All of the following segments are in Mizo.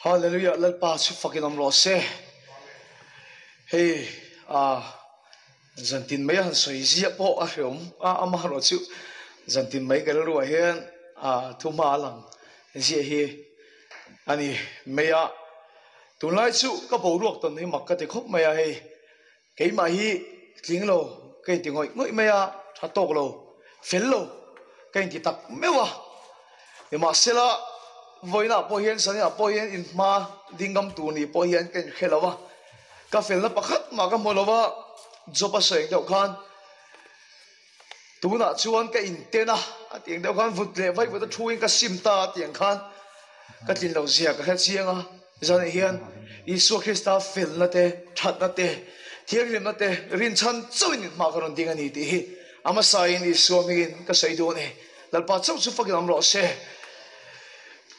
Hallelujah Lalpa chu fakin awm rawh se. Hei a zantin mai a han sawi ziah pawh a hreawm a, amaherawhchu zantin mai ka rilruah hian a thu hma a lang ziah hi a ni mai a. Tunlai chu ka boruak tawn hi mak ka ti khawp mai a hei. Keimah hi tling lo ka inti ngawih ngawih mai a, tha tawk lo, fel lo ka inti tak meuh a. Nimahsela, vawiinah pawh hian Saniah pawh hian inhma ding ngam tur ni pawh hian ka inhre lo a, ka felna pakhat mah ka hmu lo a, job a sawi ang deuh khan tunah chuan ka inten a, a tih ang deuh khan vut leh vai vut a thu in ka sim ta a tih ang khan ka tlin loh zia ka hre chiang a. Zanah hian Isua Krista felna te, thatna te, thianghlimna te rinchhan chauhin inhma ka rawn ding a ni tih hi a hmasain Isua hmingin ka sawi duh a ni. Lalpa chauh chu fakin awm rawh se.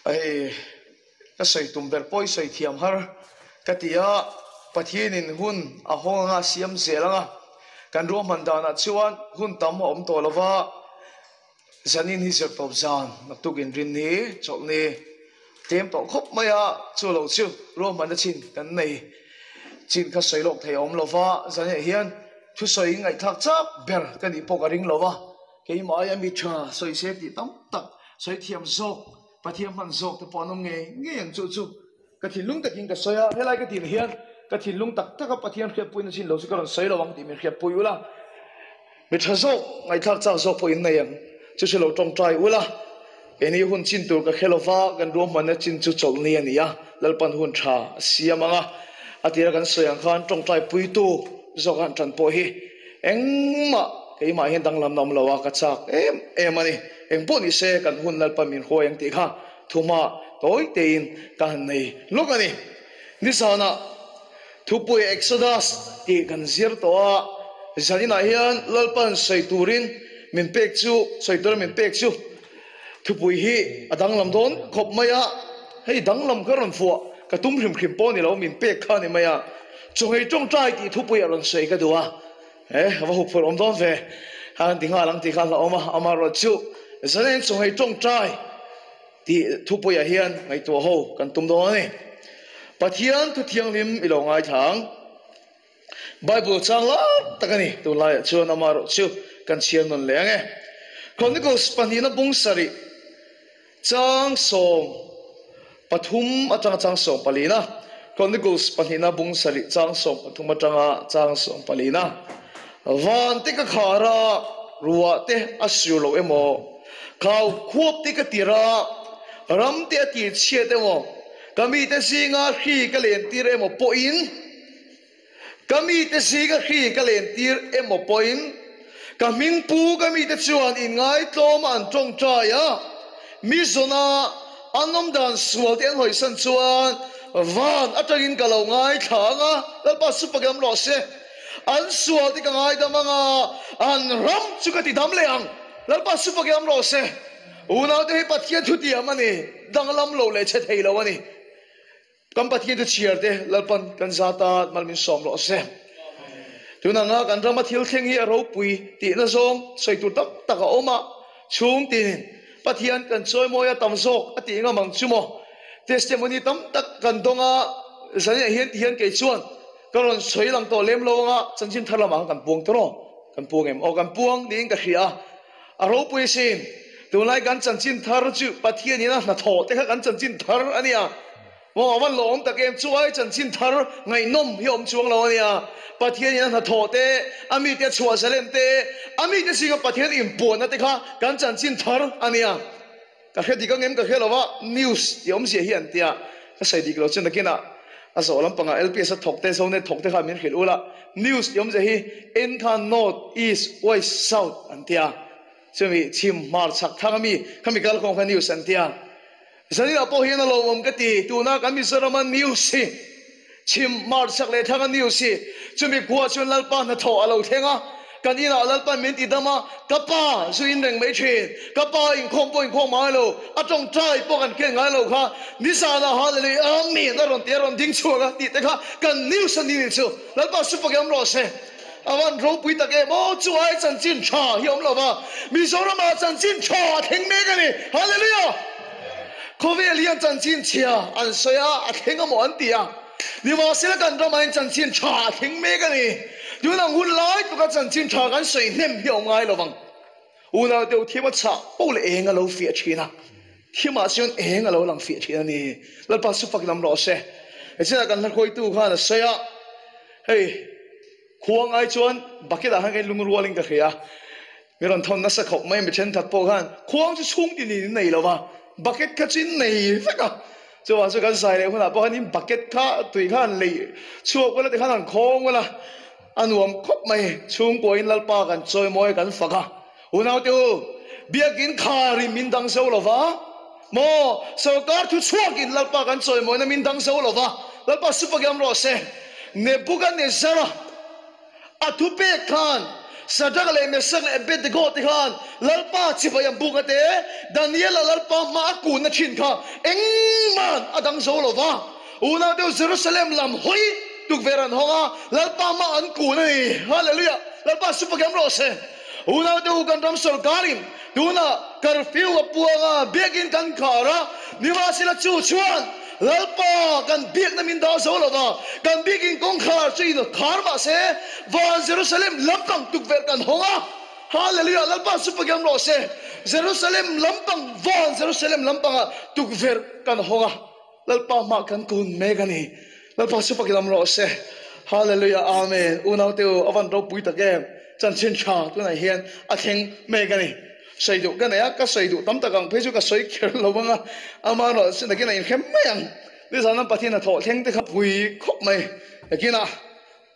Hei ka sawi tum ber pawh i sawi thiam har ka ti a, Pathianin hun a hawng anga a siam zel anga kan ruahman danah chuan hun tam a awm tawh lo va, Zanin hi zirtawp zan naktuk inrin ni, chawlh ni tlem tawh khawp mai a, chu lo chu ruahmanna chin kan nei chin kha sawi lawk thei a awm lo va, zanin hian thusawi ngaihthlak chak ber ka nih pawh ka ring lo va, keimah aia mi tha sawi se tih tam tak sawi thiam zawk Pathian hman zawk te pawh an awm ngei ngei ang chu chu ka thinlung takin ka sawi a, helai ka tih hian ka thinlung tak taka Pathian hriatpuina chin lo chu ka rawn sawi lo ang tih min hriatpui ula, mi tha zawk ngaihthlak chak zawk pawh in nei ang chu chu lo tawngtai ula, keini hun chin tur ka hre lova kan ruahmanna chin chu chawlhni a ni a, Lalpan hun tha a siam ang a, a tira kan sawi ang khan tawngtai puitu zawk a han tan pawh hi engmah keimah hian danglamna awm lo a, ka chak em em a ni, engpawh ni se kan hun Lalpan min hruai ang tih kha. Thuma tawi tein ka han nei lawk a ni. Nizanah thupui Exodus tih kan zir tawh a, zaninah hian Lalpan sawi turin min pek chu, sawi tura min pek chu thupui hi a danglam dawn khawp mai a, hei danglam kha rawn fuah ka tum hrim hrim pawh ni lo, min pek kha a ni mai a, chawngei tawngtai tih thupui a rawn sawi ka duh a. E, va hup phurh awm dawn ve. Khan ti nghal ang tih kha hlauhawm a, amaherawh chu Zalen chawhmeh tawngtai tih thupuiah hian ngaihtuah ho kan tum dawn a ni. Pathian thu thianghlim i lo ngaithla ang. Bible chang lar tak a ni tunlaiah chuan amaherawh chu kan chhiar nawn leh ang e. Chronicles pahnihna bung sarih. Chang 13 atanga chang 14 a, Chronicles pahnihna bung sarih chang 13 atanga chang 14 a, Van te ka khar a, ruah te a sur lo emaw, khau khuap te ka tir a, ram te a tir chhiat emaw, ka mite zinga hri ka len tir emaw pawhin, Ka mite zinga hri ka lentir emaw pawhin ka hming pu ka mite chuan inngaitlawma an tawngtai a, mi zawna an awm dan sual te an hawisan chuan van atangin ka lo ngaithla ang a, Lalpa chu pakiam rawh se, an sual te ka ngaidam ang a, an ram chu ka tidam leh ang, Lalpa chu pakiam rawh se. Unaute hi Pathian thutiam a ni, danglam lo leh che thei lo a ni. Kan Pathian chu chhiar te Lalpan kan zat a mal min sawm rawh se. Tun anga kan rama thil thleng hi a ropui tihna zawng sawi tur tak tak a awm a, chhung tinin Pathian kan chawimawi a tam zawk a tih ngam ang chu maw? Testimony tam tak kan dawng a, zaniah hian ti hian kei chuan ka rawn sawi lang tawh lem lo anga chanchin thar lamah khan kan puang tawh rawh. Kan puang em? Aw kan puang niin ka hria a, a ropui asin. Tunlai kan chanchin thar chu Pathianin a hnathawh te kha kan chanchin thar a nia. Maw a van lawm tak em? Chu ai chanchin thar ngaihnawm hi a awm chuang lo a nia. Pathianin a hnathawh te, a mite a chhuah zalen te, a mite zinga Pathian inpuanna te kha kan chanchin thar a nia. Ka hre dik ang em ka hre lo a, news tih awmzia hi an tia. Ka sawi dik lo chu nakinah a zawh lampangah LPS a thawk te, Zonet thawk te kha min hrilh ula. News tih awmzia hi N kha North, East, West, South an tia. Chumi chhim hmar chhak thang ami khami kalkhawm kha news an tia. Zaninah pawh hian a lawmawm ka ti, tuna kan Mizorama news hi chhim hmar chhak leh thlanga news hi chumi khua chuan Lalpa hnathawh a lo thleng a, kan inah Lalpan min ti dam a, ka pa zu in reng mai thin, ka pa inkhawm pawh inkhawm ngai lo, a tawngtai pawh kan khen ngai lo kha, nizanah hallelujah amen a rawn ti a rawn ding chhuak a tih te kha kan news a ni nih chu Lalpa su pakiam rawh se. A van ropui tak em aw, chu ai chanchin tha hi awm lo va, Mizoramah chanchin tha a thleng mek a ni. Hallelujah! Khawvel hian chanchin chhia an sawi a, a thleng amaw an ti a. Nimahsela kan ramah hian chanchin tha a thleng mek a ni. Tunang hun lai tluk a chanchin tha kan sawi hnem hi a awm ngai lovang. Unau deuh thim a chhah poh leh eng a lo fiah thin a, thimah chuan eng a lo lang fiah thin a ni. Lalpa chu fak lam rawh se. Hetichhinah kan hlakhawitu khan a sawi a, hei khuang ai chuan bucket ah khan ka inlungrual in ka hria a, mi rawn thawn nasa khawp mai mi thenkhat pawh khan khuang chu chhung tin in nei lo va, bucket kha chu in nei vek a, chuvang chu kan zai leh hunah pawh khan in bucket kha tui khan lei chhuak ula tikhan han khawng ula. A nuam khawp mai, chhungkuain Lalpa kan chawimawi kan fak a, unaute u, biakin kharin min dang zo lo va, maw, sorkar thu chhuakin Lalpa kan chawimawina min dang zo lo va, Lalpa supakiam rawh se. Nebuchadnezzar-a a thupek khan Shadrach leh Meshach leh Abednego te khan Lalpa chibai an buk a te, Daniel-a Lalpa hma a kunna thin kha engmah a dang zo lo va. Unaute u, Jerusalem lam hawi tukverh an hawng a, Lalpa hma an kun a ni. Hallelujah! Lalpa supakiam rawh se. Unaute u, kan ram sorkarin tunah curfew a puang a, biakin kan khar a, nimahsela chu chuan Lalpa kan biakna min dah zo lo va, kan biakin kawngkhar chu in khar mah se, van Jerusalem lampang tukverh kan hawng a. Hallelujah! Lalpa supakiam rawh se. Jerusalem lampang, van Jerusalem lampangah tukverh kan hawng a. Lalpa hmah kan kun mek a ni. Lalpa chu fak i lam rawh se. Hallelujah Amen. Unaute u a van ropui tak em. Chanchin tha tunah hian a thleng mek a ni. Sawi duh ka nei a, ka sawi duh tam tak ang phei chu ka sawi kher lo ang a, amaherawh chu nakin a inhrem mai ang. Nizan an Pathian hnathawh thleng te kha pui khawp mai. Nakinah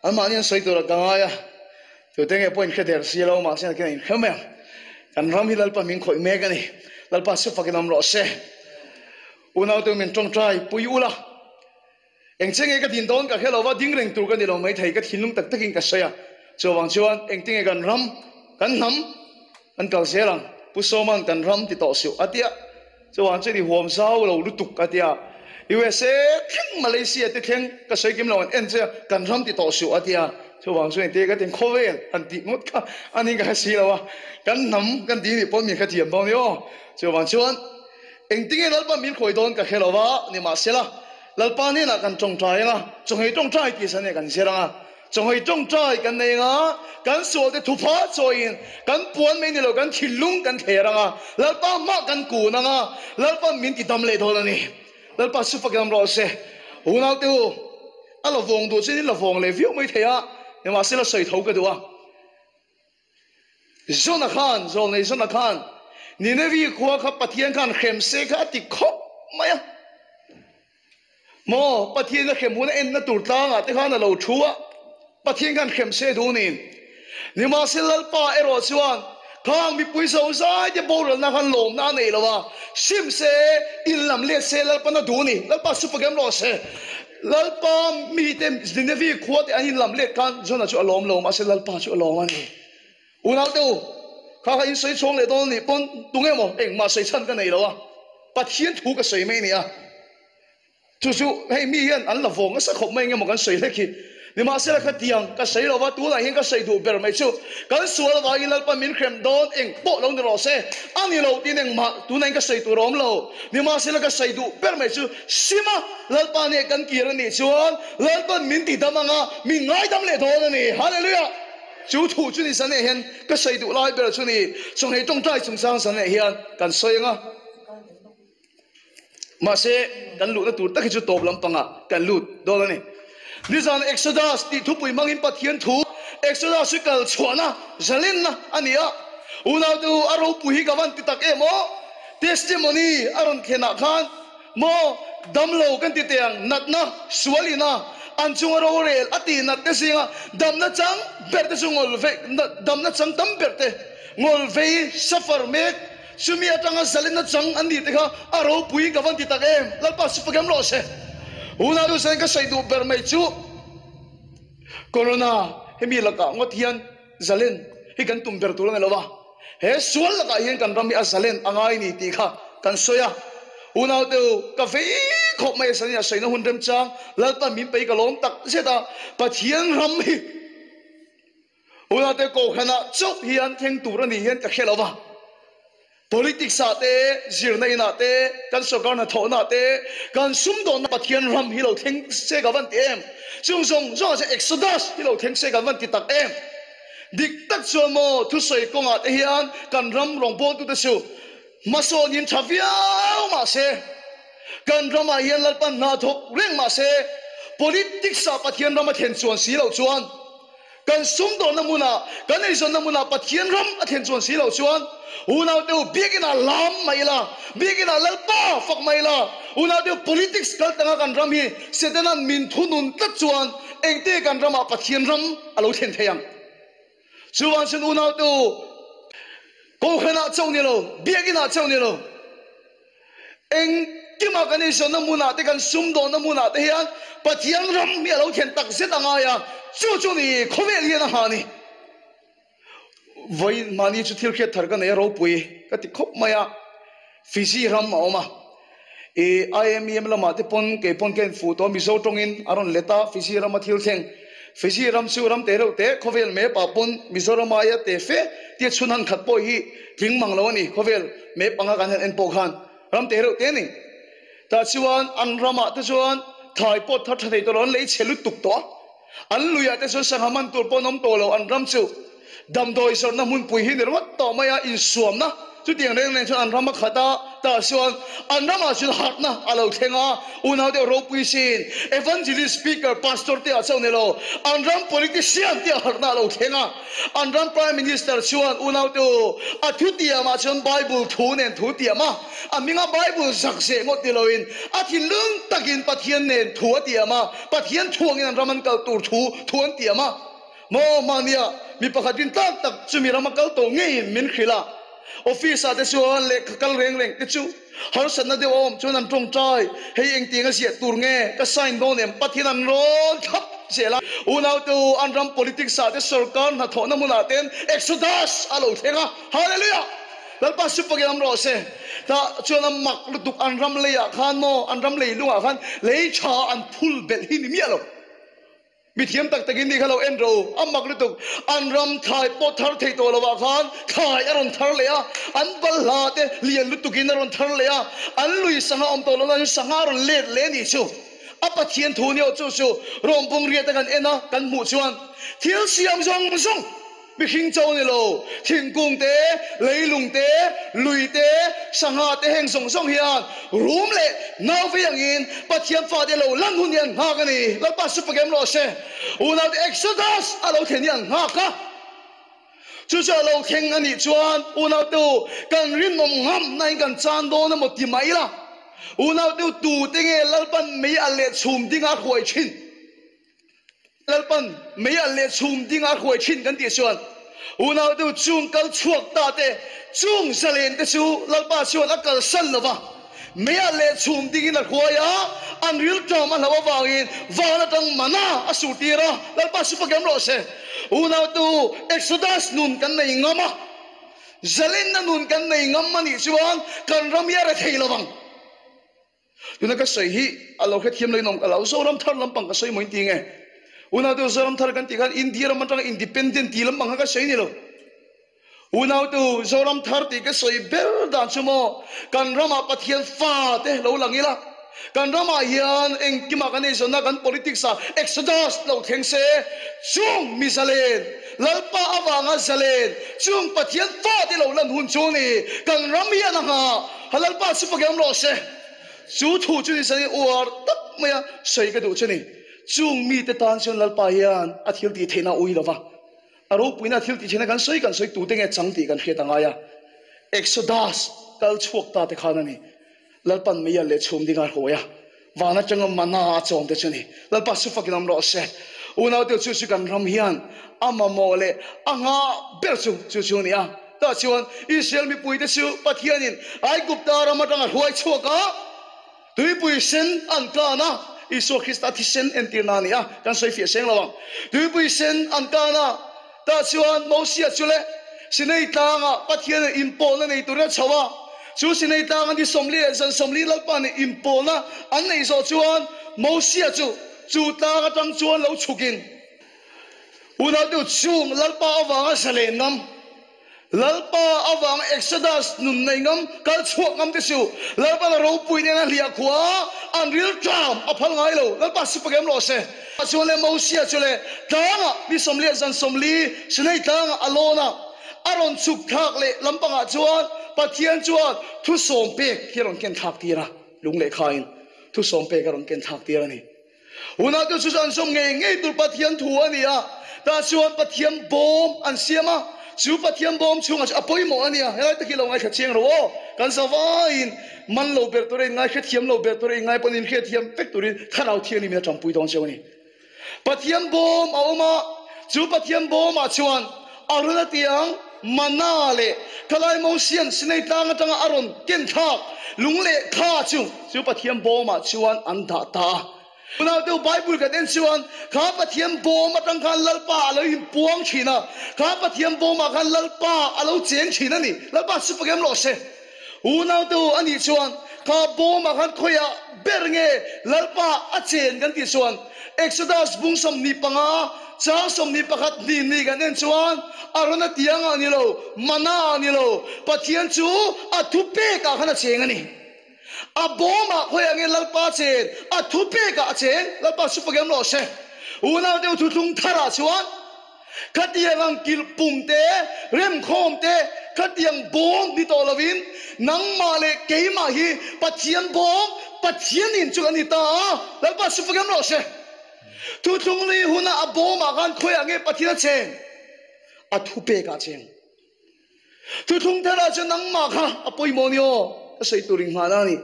anmahni an sawi turah ka ngai a, tute nge pawh inhre der si lo mahse nakin a inhrem mai ang. Kan ram hi Lalpa min khawih mek a ni. Lalpa chu fak i lam rawh se. Unaute min tawngtai pui ula, engche nge ka din dawn ka hre lo va, ding reng tur ka ni lo maithei, ka thinlung tak takin ka sawi a, chuvang chuan engtinge kan ram, kan hnam kan kal zel ang, Pu Sawma'n kan ram ti tawh suh a tia, chuvang chuan i huam zau lo lutuk a tia, USA thleng Malaysia te thleng ka sawi kim lo an en che a, kan ram ti tawh suh a tia, chuvang chuan engtinge ka tin khawvel han tih ngawt kha a ning ka hre si lo a, kan hnam kan ti nih pawn min hrethiam dawn i aw, chuvang chuan. Engtinge Lalpa min khawi dawn ka hre lo va, nimahsela, Lalpa hnenah kan tawngtai ang a, chawngei tawngtai tih san eh kan zir ang a, chawngei tawngtai kan nei ang a, kan sualte thupha chawiin kan puan mai ni lo kan thinlung kan thler ang a, Lalpa hmah kan kun ang a, Lalpa min ti dam leh dawn a ni. Lalpa su fak lam rawh se. Unaute u, a la vawng duh chuan in la vawng leh viau mai thei a, nimahsela sawi tho ka duh a. Jona khan, Zawlnei Jona khan Ninevi khua kha Pathian khan hrem se kha a ti khawp mai a. Maw, Pathian a hrem hun a enna tur tlangah te khan a lo thu a, Pathian khan hrem se duh niin. Nimahsela Lalpa erawh chuan khang mipui zo zai te boralna khan lawmna a nei lo a, sim se, in lam let se Lalpan a duh ni. Lalpa supakem rawh se. Lalpa mite Ninevi khua te an inlam let khan Jona chu a lawm lo, mahse Lalpa chu a lawm a ni. Unaute u, kha kha in sawi chhuang leh dawn anih pawn tunge maw engmah sawi chhan ka nei lo a, Pathian thu ka sawi mai a ni a. Chu chu hei mi hian an la vawng nasa khawp mai engemaw kan sawi hlek hi. Nimahsela khatiang ka sawi lo va, tunah hian ka sawi duh ber mai chu kan sual avangin Lalpa min hrem dawn eng pawh lo ni rawh se, a ni lo tiin engmah tunah hian ka sawi tur a awm lo. Nimahsela ka sawi duh ber mai chu Sima Lalpa nih kan kir a nih chuan Lalpan min ti dam ang a, min ngaidam leh dawn a ni. Hallelujah! Chu thu chu ni zaneh hian ka sawi duh lai ber chu ni. Chawngei tawngtai chungchang zaneh hian kan sawi ang a. Mahse, kan luhna tur tak hi chu tawp lampangah kan lut dawn a ni. Nizan Exodus tih thupui hmangin Pathian thu Exodus hi kal chhuahna, zalenna a ni a. Unaute u, a ropui hi ka van ti tak em aw? Testimony a rawn thlenah khan maw damlo kan ti teh ang, natna, sual ina an chunga rorel a tih nat te zinga damna chang ber te chu ngawl vei, damna chang tam ber te ngawl vei, suffer mek, Chumi atanga zalenna chang an nih te kha a ropui ka van ti tak em? Lalpa su fak em rawh se. Unau nu sain ka sawi duh ber mai chu Corona hemi lakah ngawt hian zalen hi kan tum ber tur a ni lo va, he sual lakah hian kan ram hi a zalen a ngai ni tih kha kan sawi a. Unau te u, ka vei khawp mai a sanin a sawina hun remchang Lalpa min pei ka lawm tak zet a, Pathian ram hi Unate Kohhranah chauh hian thleng tur a nih hian ka hre lo va. Politics ah te, zirna in ah te, kan sorkar hnathawhna ah te, kan sumdawnna Pathian ram hi lo thleng se ka van ti em? Chung zawng zawng ah chuan Exodus hi lo thleng se kan van ti tak em? Dik tak chuan maw thusawi kawngah te hian kan ram rawngbawltute chu hmasawnin tha viau mah se, kan ramah hian Lalpan hna thawk reng mah se, politics ah Pathian ram a thlen chuan si loh chuan, Kan sumdawnna hmunah, kan eizawnna hmunah Pathian ram a thlen chuan si loh chuan unaute u biakinah lam mai ila, biakinah Lalpa fak mai ila, unaute u politics kal tanga kan ram hi Setanan min thunun tlat chuan engte kan ramah Pathian ram a lo thlen thei ang. Chuvang chuan unaute u Kohhranah chauh ni lo, biakinah chauh ni lo, Engkima kan eizawnna hmunah te, kan sumdawnna hmunah te hian Pathian ram hi a lo thlen tak zet a ngai a, chu chu ni khawvel hian a ha ni. Vawiin mahni chu thil hriat thar ka nei a ropui ka ti khawp mai a, Fiji ram a awm a, i IMEM lamah te pawn kei pawn ka infuh tawh a, Mizo tawngin a rawn let a, Fiji rama thil thleng. Fiji ram chu ram te reuh te, khawvel map ah pawn Mizoram aia te fe tia chhun han khat pawh hi tling mang lo a ni, khawvel map anga kan han en pawh khan ram te reuh te a ni. Tah chuan an ramah te chuan thai pawh thar tha thei tawh lo, an lei chhe lutuk tawh a, an luiah te chuan sangha man tur pawh an awm tawh lo, an ram chu Damdawi zawrhna hmunpui hi ni ringawt tawh mai a, insuamna chutiang reng reng chuan an ram a khat a, tah chuan an ramah chuan harhna a lo thleng a, unau deuh ropui sin, evangelist, speaker, pastor te ah chauh ni lo, an ram politician te ah harhna a lo thleng a, an ram prime minister chuan unau te u a thutiam ah chuan bible thu nen thu tiam a, a hminga bible zak zeh ngawt ni loin a thinlung takin Pathian nen thu a tiam a, Pathian thuangin an ram an kal tur thu thu an tiam a. Maw hmania mi pakhat rin tak tak chu mi rama kal tawh ngeiin min hrilh a, office ah te chuan lehkha kal reng reng te chu harsatna deuh a awm chuan an tawngtai, hei engtiang a ziah tur nge ka sign dawn em Pathian an rawn thlap zel a, unaute u an ram politics ah te sorkar hnathawhna hmunah ten Exodus a lo thleng a, Hallelujah! Lalpa supakin awm rawh se. Tah chuan a mak lutuk an ram leiah khan maw an ram leilungah khan lei tha an phul belh hi ni miah lo. Mi thiam tak takin ni kha lo en ro, a mak lutuk. An ram thlai pawh thar thei tawh lovah khan thlai a rawn thar leh a, an balhla te lian lutukin a rawn thar leh a, an lui sangha awm tawh lohna chu sangha a rawn let leh a nih chu. A Pathian thu ni aw chu chu Rawmbung riat a kan en a, kan hmuh chuan thil siam zawng zawng, Mihring cho ni lo, thingkung te, leilung te, lui te, sangha te heng zawng zawng hian rum leh nauve angin Pathian fate lo lan hun hi an nghak a ni. Lalpa supakem rawh se. Unaute Exodus a lo thlen hi an nghak a. Chu chu a lo thleng a nih chuan unaute u kan rinawm ngam nain kan chan dawn emaw ti mai ila. Unaute u tute nge Lalpan mei a leh chhum dinga a hruai thin? Lalpan mei alh leh chhum ding a hruai thin kan tih chuan unau te chung kal chhuak ta te chung zalen te chu Lalpa chuan a kalsan lo va, mei alh leh chhum ding in a hruai a, an rilṭam a hlauh avangin van atang mana a sur tir a, Lalpa chu fakem rawh se. Unau te u, Exodus nun kan nei ngam a, zalenna nun kan nei ngam a nih chuan kan ram hi a re thei lo vang. Tuna ka sawi hi a lo hrethiam lo in awm ka lo. Zoram thar lampang ka sawi maw in ti nge? Unau Zoram thar kan tih khan India ram atanga independent tih lampang kha ka sawi ni lo. Unau tu Zoram thar tih ka sawi ber dan chu maw kan ramah Pathian fa te lo lang ila, kan ramah hian engkimah kan eizawnna kan politics ah exodus lo thleng se, chung mi zalen, Lalpa avanga zalen, chung Pathian fa te lo lan hun chu ni kan ram hian a nghah. Ha Lalpa chu pakem rawh se. Chu thu chu ni sani uar tak mai a sawi ka duh chu ni. Chung mite tan chuan Lalpa hian a thil tih theihna a ui lo va. A ropuina a thil tih theihna kan sawi kan sawi tute nge chang tih kan hriat a ngai a. Exodus kal chhuak ta te khan a ni. Lalpan mei alh leh chhum ding a hruai a. Van atanga mana a chawm te chu ni. Lalpa chu fakin awm rawh se. Unaute chu chu kan ram hian a mamawh leh a nghah ber chu chu chu a ni a. Tah chuan Israel mipuite chu Pathianin Aigupta ram atanga hruai chhuak a, tuipui sen an kan a, Isua Krista thisen entirna a ni a, kan sawi fiah seng lo ang. Tuipui sen an kan a, tah chuan Mosia chu leh Sinai tlangah Pathianin inpawlna nei turin a chho a, chu Sinai tlanga ni 40 leh zan 40 Lalpa nih inpawlna an neih zawh chuan Mosia chu chu tlang atang chuan lo chhukin, Unau deuh chung Lalpa avanga zalen ngam. Lalpa avang Exodus nun nei ngam, kal chhuak ngam te suh. Lalpa na ropui nen a hliah khua an ril tlam a phal ngai lo. Lalpa si pakem rawh se. Chuan le Mosia chu le tlangah ni 40 zan 40 Sinai tlangah a lawn a, a rawn chhuk thlak leh lampangah chuan Pathian chuan thu sawm pek hi a rawn ken thlak tir a, lung lehkhain thu sawm pek a rawn ken thlak tir a ni. Hunah chu chu an zawm ngei ngei tur Pathian thu a ni a, tah chuan Pathian bawm an siam a, chu Pathian bawm chhungah chu a pawimawh a nia, helai tak hi lo ngaithla chiang ro aw, kan zavaiin man lo ber tura in ngai hrethiam lo ber tura in ngai pawn in hriathiam vek turin Thlarau Thianghlim in a tanpui dawn cheu a ni. Pathian bawm a awm a, chu Pathian bawmah chuan Arun a ti ang, Mana leh Khalai Mosian Sinai tlang atanga a rawn ken thlak lung leh kha chu chu Pathian bawmah chuan an dah ta a. Tunah deuh Bible kan en chuan kha Pathian bawm atang khan Lalpa a lo inpuang thin a, kha Pathian bawmah khan Lalpa a lo cheng thin a ni. Lalpa chu pakem rawh se. Unau te u a nih chuan kha bawmah khan khawiah ber nge Lalpa a chen kan tih chuan Exodus bung 25 chang 21 hnih hnih kan en chuan Arona tiangah ni lo, mana ah ni lo, Pathian chu a thupekah khan a cheng a ni. A bawmah khawiah nge Lalpa chen? A thupekah a cheng. Lalpa chu pakem rawh se. Unau deuh thuthlung tharah chuan Khatiang ang kilh pum te, remkhawm te, khatiang bawm ni tawh lovin nangmah leh keimah hi Pathian bawm, Pathian in chu kan ni ta a, Lalpa chu fak em rawh se. Thuthlung lui huna a bawmah khan khawiah nge Pathian a cheng? A thupekah a cheng. Thuthlung tharah chuan nangmah kha a pawimawh ni aw, ka sawi tur inghahna a ni.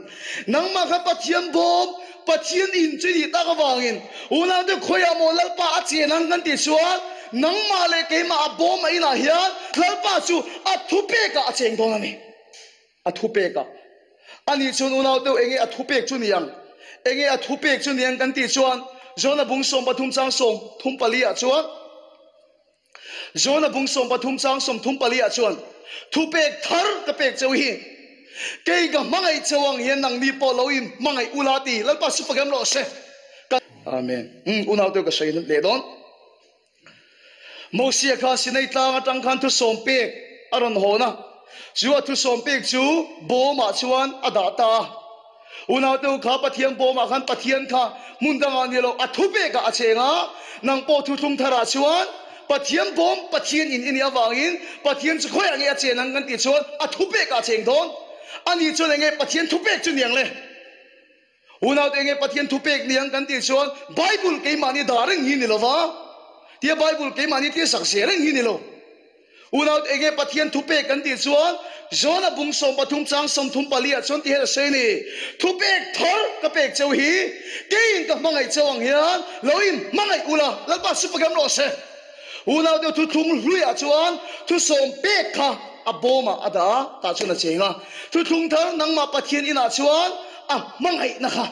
Nangmah kha Pathian bawm, Pathian in chu i nih tak avangin unaute khawiah maw Lalpa a chen ang kan tih chuan nangmah leh keimah a bawm a inah hian Lalpa chu a thupekah a cheng dawn a ni. A thupekah. A nih chuan unaute enge a thupek chu ni ang? Enge a thupek chu ni ang kan tih chuan Jona bung 13 chang 34 ah chuan Jona bung 13 chang 34 ah chuan, Thupek thar ka pek cheu hi, kei ka hmangaih cheu ang hian nangni pawh lo in hmangaih ula ti Lalpa chu fak em rawh se. Ka. Amen. Umm, unau te ka sawi leh dawn. Mosia kha Sinai tlang atang khan thu sawm pek a rawn hawn a, chu a thu sawm pek chu bawmah chuan a dah ta a. Unau te u kha Pathian bawmah khan Pathian kha hmun dangah ni lo a thu pekah a cheng a, nang pawh thuthlung tharah chuan Pathian bawm Pathian in i nih avangin Pathian chu khawiah nge a chen ang kan tih chuan a thu pekah a cheng dawn. Ani chuan enge Pathian thu pek chu niang le? Unau te enge Pathian thu pek niang kan tih chuan Bible keimahni dah reng hi ni lova, tia Bible keimahni tirsak zel reng hi ni lo. Unau enge Pathian thupek kan tih chuan Jona bung 13 chang 34 ah chuan ti hian a sawi a ni, Thupek thar ka pek cheu hi keiin ka hmangaih cheu ang hian lo in hmangaih ula, Lalpa chu pakem rawh se. Unau deuh thuthlung hluiah chuan thu sawm pek kha a bawmah a dah a, tah chuan a cheng a. Thuthlung thar nangmah Pathian inah chuan a hmangaihna kha.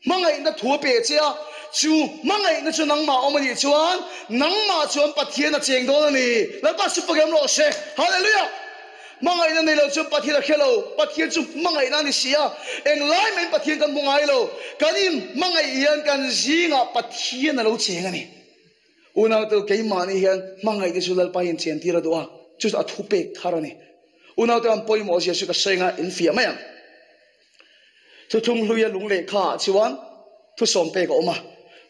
Hmangaihna thu a pe che a, chu hmangaihna chu nangmah awm a nih chuan nangmah chuan Pathian a cheng dawn a ni. Lalpa chu pakem rawh se. Hallelujah! Hmangaihna nei lo chuan Pathian a hre lo. Pathian chu hmangaihna a ni si a, englai maiin Pathian kan hmu ngai lo. Kan inhmangaih hian kan zingah Pathian a lo cheng a ni. Unaute, keimahni hian hmangaihna chu Lalpa hian chen tir a duh a, chu chu a thupek thar a ni. Unaute, an pawimawh zia chu ka sawi anga infiah mai ang. Thuthlung hluia lung lehkha ah chuan thusawm pek a awm a,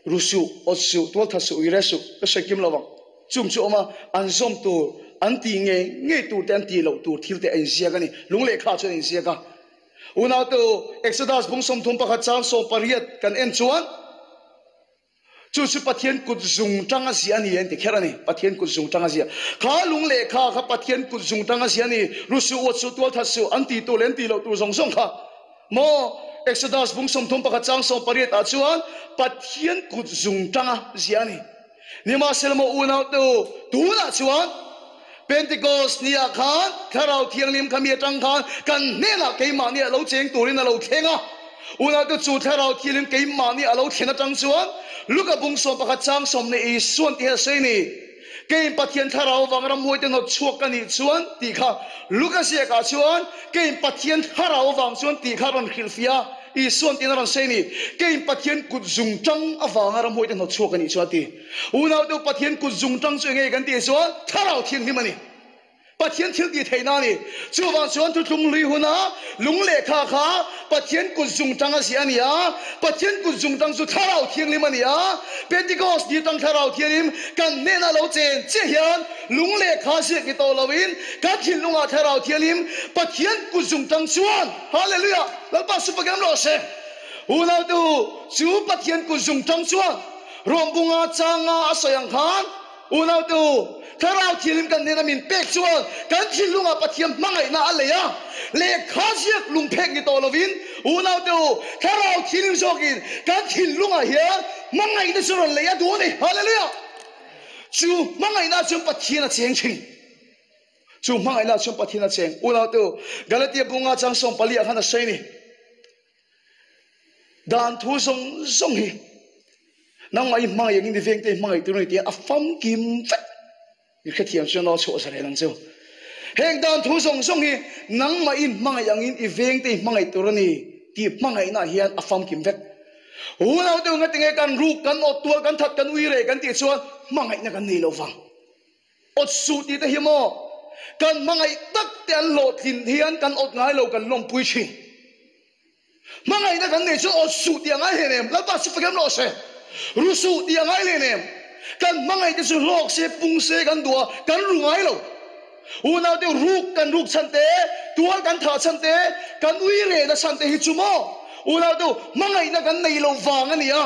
ru suh, awt suh, tualthat suh, uire suh, ka sawi kim lo ang. Chung chu awm a, an zawm tur, an tih ngei ngei tur te, an tih loh tur thil te a inziak a ni. Lung lehkha ah chuan a inziak a. Unaute u, Exodus bung 31 chang 18 kan en chuan, Chu chu Pathian kut zung tang a ziah a ni an ti kher a ni. Pathian kut zung tang a ziah. Kha lung lehkha kha Pathian kut zung tang a ziah a ni. Ru suh, uat suh, tual that suh, an tih tur leh an tih loh tur zawng zawng kha. Maw? Exodus bung 31 chang 18 ah chuan Pathian kut zung tang a ziah a ni. Nimahsela maw unaute u, tunah chuan Pentecost ni ah khan Thlarau Thianghlim kha mi atang khan kan hnenah keimahni a lo cheng turin a lo thleng a. Unaute chu Thlarau Thianghlim keimahni a lo thlen atang chuan Luka bung 11 chang 10 Isuan tih hian a sawi ni. Keiin Pathian Thlarau vang ramhuaite hnawt chhuak ka nih chuan tih kha Luka ziakah chuan keiin Pathian Thlarau vang chuan tih kha a rawn hrilhfiah a. Isuan tiin a rawn sawi ni. Keiin Pathian kut zung tang avanga ramhuaite hnawt chhuak ka nih chuan a ti. Unau deuh Pathian kut zung tang chu enge kan tih chuan Thlarau Thianghlim a ni. Pathian thil tih theihna a ni. Chuvang chuan thuthlung hlui huna lung lehkha kha Pathian kut zungtang a ziah a ni a, Pathian kut zungtang chu Thlarau Thianghlim a ni a. Pentecost ni tang Thlarau Thianghlim kan hnenah lo chen chiah hian lung lehkha ziak ni tawh loin kan thinlungah Thlarau Thianghlim Pathian kut zungtang chuan Hallelujah! Lalpa supakem rawh se! Unaute u, chu Pathian kut zungtang chuan Rawmbunga changa a sawi ang khan, Unaute u, Thlarau Thianghlim kan hnena min pek chuan kan thinlungah Pathian hmangaihna a lei a, lehkha ziak lungphek ni tawh lovin, unaute u, Thlarau Thianghlim zawkin kan thinlungah hian hmangaihna chu rawn lei a duh a ni. Hallelujah! Chu hmangaihna chuan Pathian a cheng thin. Chu hmangaihna chuan Pathian a cheng. Unaute u, Galatia bunga chang 14 ah khan a sawi a ni. Dan thu zawng zawng hi nangmah i hmangaih angin i vengte i hmangaih tur a ni tih a famkim vek. I hrethiam chuan aw chhuah zalen ang chu. Heng dan thu zawng zawng hi nangmah i hmangaih angin i vengte i hmangaih tur a ni tih hmangaihnaah hian a famkim vek. Unau deuh nga tinge kan ruk, kan awt tual, kan that, kan ui reh kan tih chuan hmangaihna kan nei lo vang. Awt suh tih te hi maw kan hmangaih tak te an hlawhtlin hian kan awt ngai lo kan lawmpui thin. Hmangaihna kan nei chuan awt suh tih a ngai hlen em? Lalpa chu fakem rawh se. Ru suh tih a ngai hlen em? Kan hmangaih te chu hlawk se pung se kan duh a, kan ru ngai lo. Unau te ruk kan ruk chhan te, tual kan thah chhan te, kan ui rehna chhan te hi chu maw? Unau te hmangaihna kan nei lo vang a ni a.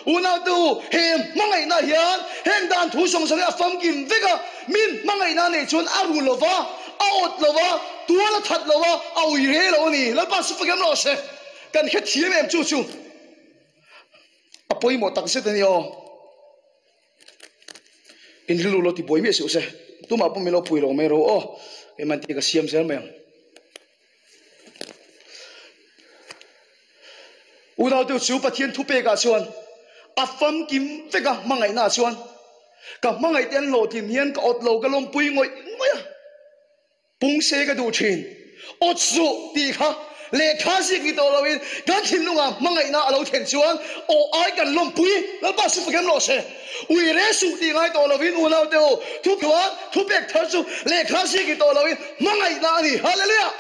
Unautu, he hmangaihna hian heng dan thu zawng zawng hi a famkim vek a, min hmangaihna neih chuan a ru lo va, a awt lo va, tual a that lo va, a ui re lo a ni. Lalpa chu fakem rawh se. Kan hrethiam em chu chu a pawimawh tak zet a ni aw. In rilru lo ti buai miah suh se. Tumah pawh min lo pui lo mai ro aw. Keimah tih ka siam zel mai ang. Unaute chu Pathian thupekah chuan a famkim vek a, hmangaihnaah chuan ka hmangaihte an hlawhtlin hian ka awt lo, ka lawmpui ngawih ngawih a, pung se ka duh thin. Awt suh tih kha lehkha zik ni tawh loin kan thinlungah hmangaihna a lo thlen chuan aw ai kan lawmpui, Lalpa chu fakem rawh se. Ui re suh tih ngai tawh loin unaute u, thu chuan thupek thar chu lehkha zik ni tawh loin hmangaihna a ni. Hallelujah!